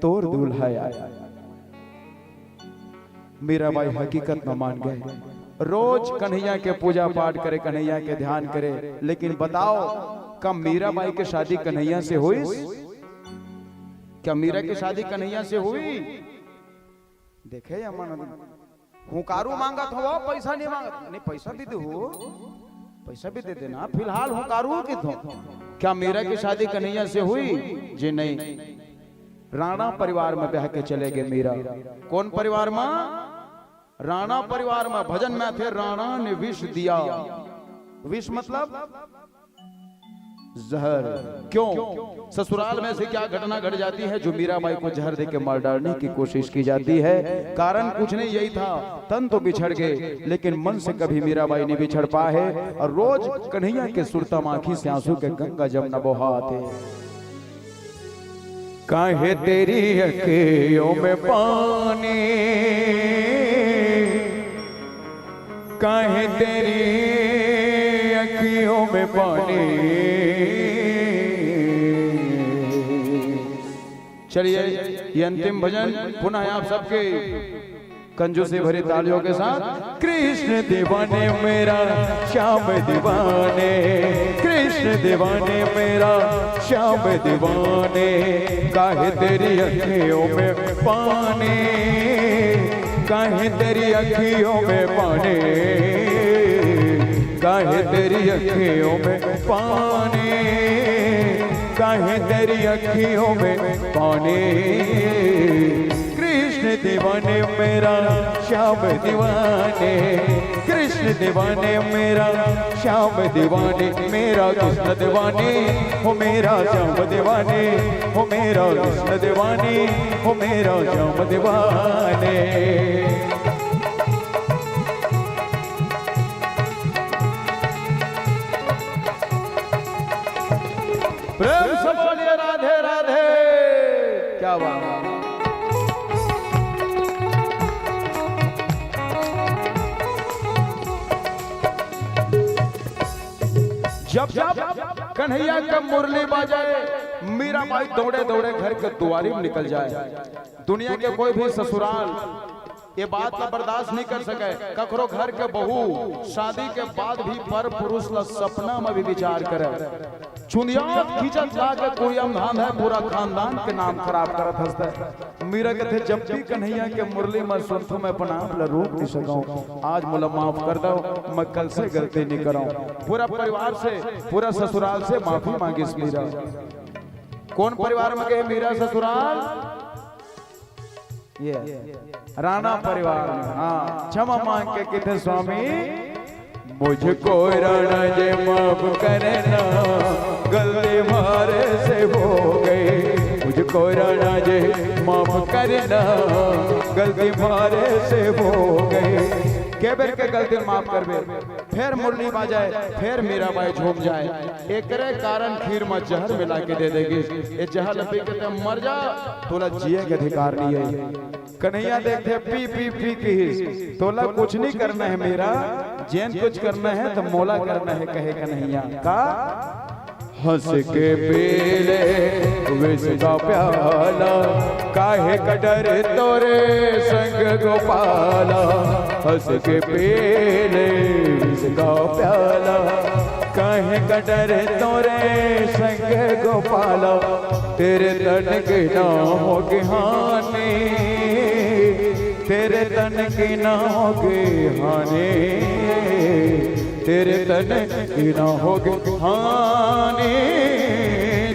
तोर दूल्हा आय।" मीराबाई हकीकत में मान गए। रोज कन्हैया के पूजा पाठ करे, कन्हैया के ध्यान करे। लेकिन बताओ, का मीराबाई के शादी कन्हैया से हुई? क्या मीरा की शादी कन्हैया से हुई? देखे या मन, हुंकारू मांगत हो, पैसा नहीं मांगत, नहीं, पैसा भी दे हो, पैसा भी दे देना, फिलहाल हुंकारू की दो। क्या मीरा की शादी कन्हैया से हुई? जी नहीं। राणा परिवार में ब्याह के चले गए मीरा। कौन परिवार में? राणा परिवार में। भजन में थे, राणा ने विष दिया। विष मतलब जहर। क्यों? ससुराल में से क्या घटना घट जाती है जो मीराबाई को जहर देके मार डालने की कोशिश की जाती है? कारण कुछ नहीं, यही था, तन तो बिछड़ गए, लेकिन मन से कभी मीराबाई नहीं बिछड़ पाए। और रोज कन्हैया के सुरता माखी से आंसू के गंगा जमुना बहाते। काहे तेरी अखियों में पानी, काहे तेरी अखियों में पानी। चलिए, ये अंतिम भजन पुनः आप सबके कंजूसी भरी तालियों के साथ। कृष्ण दीवाने मेरा, श्याम दीवाने, कृष्ण दीवाने मेरा, श्याम दीवाने। काहे तेरी अखियों में पानी, काहे तेरी अखियों में पानी, काहे तेरी अखियों में पानी, काहे तेरी अखियों में पानी। कृष्ण दीवाने मेरा, श्याम दीवाने, कृष्ण दीवाने मेरा, श्याम दीवाने, मेरा कृष्ण दीवाने, हो मेरा श्याम दीवाने, हो मेरा कृष्ण दीवाने, हो मेरा श्याम दीवाने। प्रेम से बोलिए राधे राधे। क्या बात। जब जब कन्हैया का मुरली बाजे, मीराबाई दौड़े दौड़े घर के दुआरी में निकल जाए। दुनिया के कोई भी ससुराल ये बात ला बर्दाश्त नहीं कर सके। ककरो घर के बहू शादी के बाद भी पर पुरुष ला सपना में भी विचार करे। चुंदिया खींचत ला के कुरिया में धांध है, पूरा खानदान के नाम खराब करत हंसते। मीरा कथे, "जब भी कन्हैया के मुरली में सुनथो, मैं अपन आप ला रोक नहीं सकूं। आज मोला माफ कर दो, मैं कल से गलती नहीं करूं।" पूरा परिवार से, पूरा ससुराल से माफी मांगिस मीरा। कौन परिवार में गए मीरा ससुराल? ये राणा परिवार में, हाँ, क्षमा मांग के कथे, "स्वामी, मुझको राणा जी माफ करना, गलती म्हारे से हो गई। मुझको राणा जी माफ करना, गलती म्हारे से हो गई।" के बेर के गलती माफ करबे? फेर मुरली बाजे, फेर मीराबाई झूम जाए। एकरे कारण खीर में जहर मिला के दे देगी। ये जहर पी के ते मर जा, तोला जिए के अधिकार नहीं है। कन्हैया देखे पी पी पी किहिस, "तोला कुछ नहीं करना है मीरा, जेन कुछ करना है तो मोला करना है," कहे कन्हैया। का? हंस के पी ले विष का प्याला, काहे का डर तोरे संग गोपाला। हंस के पी ले विष का प्याला, काहे का डर तोरे संग गोपाला। तेरे तन की ना होगी हानि, तेरे तन की ना होगी हानि, तेरे तन की ना होगी हानि,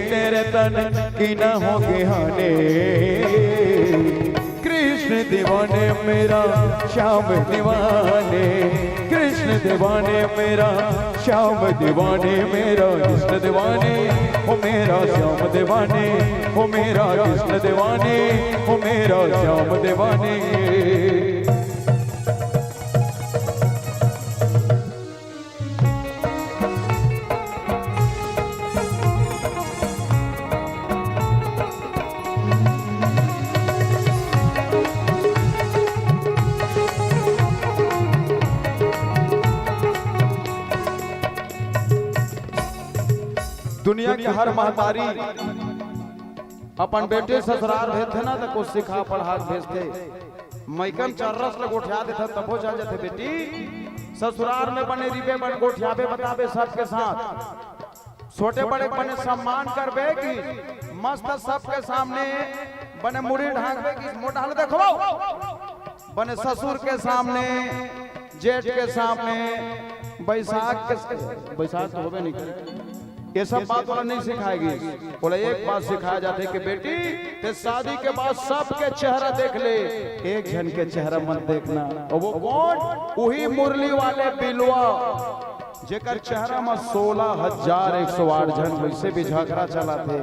तेरे तन की ना होगी हानि। कृष्ण दीवाने मेरा, श्याम दीवाने, कृष्ण दीवाने मेरा, श्याम दीवाने मेरा, कृष्ण दीवाने, हो मेरा श्याम दीवाने, हो मेरा कृष्ण दीवाने, हो मेरा श्याम दीवाने। दुनिया के हर महतारी अपन बेटी ससुराल भेजथे ना, त कुछ सिखा पढ़ा के भेजथे। मइका म चर्रस ल गोठिया देथे, तभो जान जाथे बेटी। ससुराल में बने रिबे, बन गोठियाबे, बताबे सबके साथ, छोटे बड़े बने सम्मान करबे कि मस्त सबके सामने बने मुड़ी ढांकबे कि मोटा हाल देखो। बने ससुर के सामने, जेठ के सामने, बैसाख के, बैसाख तो होबे नहीं करे। ये सब बात ओला नहीं सिखाएगी। ओला एक बात सिखाया जाथे कि बेटी, ते शादी के बाद सबके चेहरा देख ले, एक झन के चेहरा मत देखना। और वो कौन? वही मुरली वाले बिलवा, जेकर चेहरा में सोलह हजार एक सौ आठ झन वैसे भी झगड़ा चलाथे।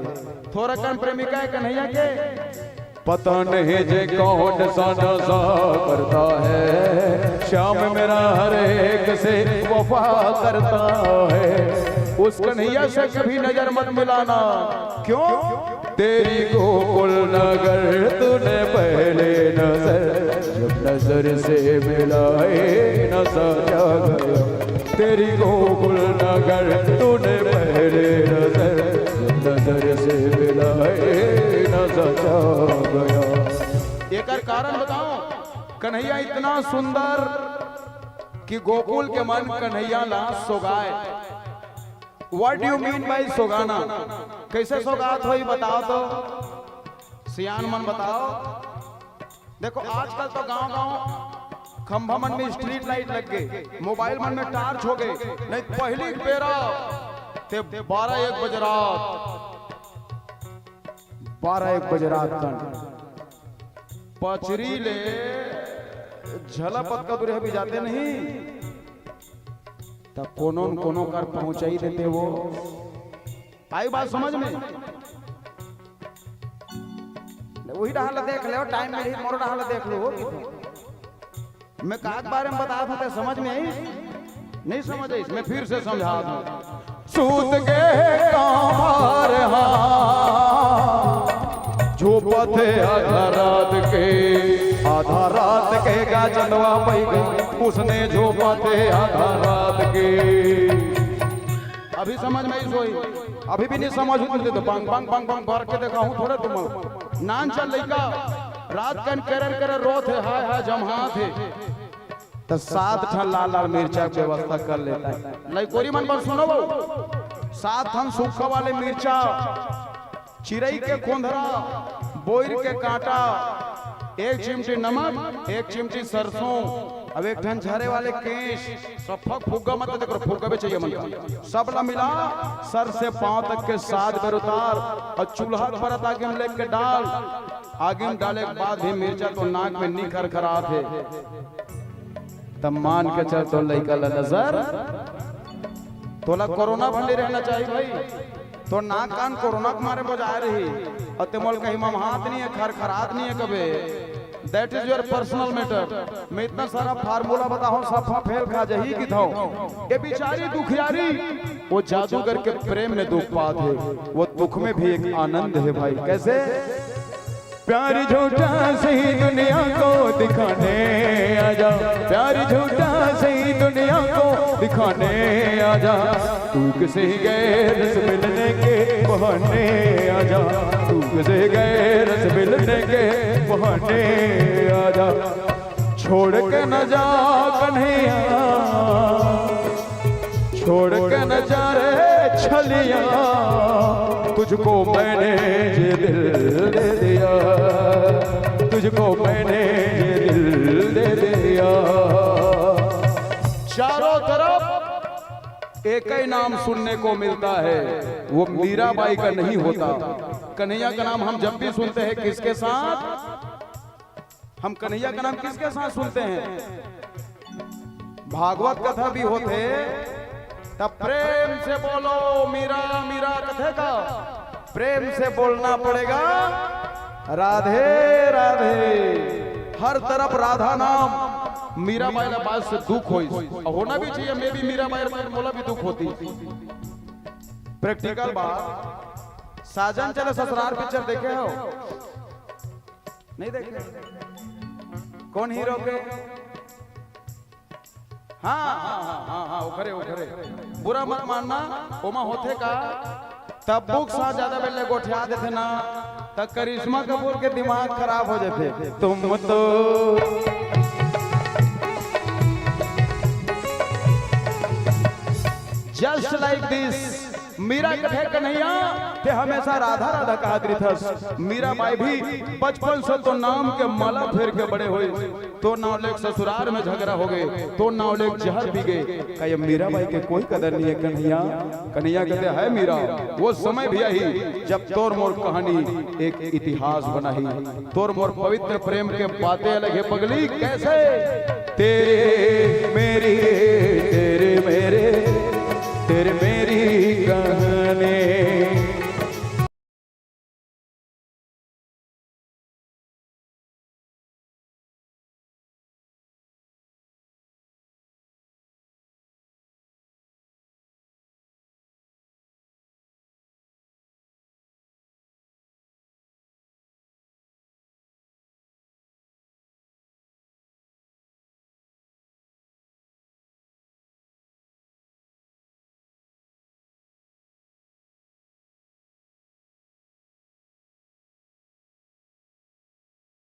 थोरकन प्रेमिका है कन्हैया के। पता नहीं जे कौन सा नशा करता है, श्याम मेरा हर एक से वफा करता है। उस कन्हैया से कभी नजर मत मिलाना। क्यों? तेरी गोकुल नगर तूने पहले नजर, जब नजर से मिलाए, नशा छा गया। तेरी गोकुल नगर तूने पहले नजर, जब नजर से मिलाए, नशा छा गया। एकर कारण बताओ, कन्हैया इतना सुंदर कि गोकुल के मन कन्हैया ला सोगाए। What do you mean by सोगाना? कैसे सोगात होई, बताओ तो, सियान मन बताओ। देखो, आजकल तो गांव गांव खंभा मन में स्ट्रीट लाइट लग गए, मोबाइल मन में टार्च हो गए, नहीं पहली के बेरा ते बारह एक बजे रात, बारह एक बजे रात कन पचरी ले झला पतका दुरिहा भी जाते नहीं, त कोनो न कोनो कर पहुंचाई देते वो। आई बात समझ में? वही डहान ला देख ले, टाइम मिलही मोरो डहान ला देख लो। मैं का के बारे में बता था, समझ में आई? नहीं समझ आई, मैं फिर से समझा दूं। सूत के कांवर हा, झोपत हे आधा रात के, आधा रात के गा चंदवा पई गा, उसने झोपत हे आधा रात के। अभी समझ में आई सोई, अभी भी नहीं समझ होती तो बंग बंग बंग बंग भर के देखा हूँ थोड़े तुम। नान चल लइका, रात कन करर करर रोत हे, हाय हाय जमहात हे। त सात ठन लाल लाल मिर्चा के व्यवस्था कर लेता है। लइकोरी मन बर सुनो वो, सात ठन सूखा वाले मिर्चा, चिरई के खोंधरा, बोइर के कांटा, एक चिमटी नमक, एक चिमटी सरसों, अब एक ठन झरे वाले केश, सब फक फुग्गा मत देखो, फुग्गा भी चाहिए मन का। सब ला मिला, सर से पांव तक के सात बेर उतार और चूल्हा के परत आगे में लेके डाल। आगे में डाले के बाद भी मिर्चा तो नाक में नी खरखरात हे। तब मान के चल, तो लइका ला नजर, तोला कोरोना भंडी रहना चाहिए भाई। तो नाक कान कोरोना के मारे बजाए रही, और ते मोल कहीं ममहात नहीं है, खरखरात नहीं है कबे। That is your personal matter। मैं इतना सारा फार्मूला बताऊं, सब फेल खा जही की था। ये बेचारी दुखियारी, वो जादूगर के प्रेम में दुख पात हे, वो दुख में भी एक आनंद है भाई। कैसे? प्यार झूठा सही दुनिया को दिखाने आजा, प्यार झूठा सही दुनिया को दिखाने आजा। तू किसी गैर से मिलने के बहाने आजा, तू किसी गैर से मिलने के बहाने आजा। छोड़ के न जा कन्हैया, छोड़ के न जा रे छलिया, तुझको मैंने ये दिल दे दिया, तुझको मैंने ये दिल दे दिया। चारों तरफ एक ही नाम सुनने को मिलता है, वो मीराबाई का नहीं होता। कन्हैया का नाम हम जब भी सुनते हैं, किसके साथ? हम कन्हैया का नाम किसके साथ सुनते हैं? भागवत कथा भी होथे, तब प्रेम से बोलो, मीरा मीरा कथे का प्रेम से बोलना पड़ेगा, राधे राधे। हर तरफ राधा नाम। मीराबाई ला बात से दुख होइस, और होना भी चाहिए। मैं भी मीराबाई ला मोला भी दुख होतिस। प्रैक्टिकल बात, साजन चले ससुराल पिक्चर देखे हो? नहीं देखे? कौन हीरो के? हाँ, हाँ, हाँ, हाँ, हाँ, ओखरे, ओखरे। बुरा मत मानना, ओमा होथे का, तब्बू के साथ ज्यादा बेर ले गोठिया देथे ना, त करिश्मा कपूर के दिमाग खराब हो जाथे। तुम तो just like this। मीरा कथे, "कन्हैया, ते हमेशा राधा राधा कहत रिथस।" मीरा बाई भी बचपन से तो नाम के माला फेर के बड़े होइस। तोर नाव लेके ससुरार में झगड़ा हो गे, तोर नाव लेके जहर पी गे। का ये मीरा बाई के कोई कदर नहीं है कन्हैया? कन्हैया कथे, "है मीरा, वो समय भी आही जब तोर मोर कहानी एक इतिहास बनाही।" तोर मोर पवित्र प्रेम के बातें अलग है पगली। कैसे? तेरे मेरे, तेरे मेरे, तेरे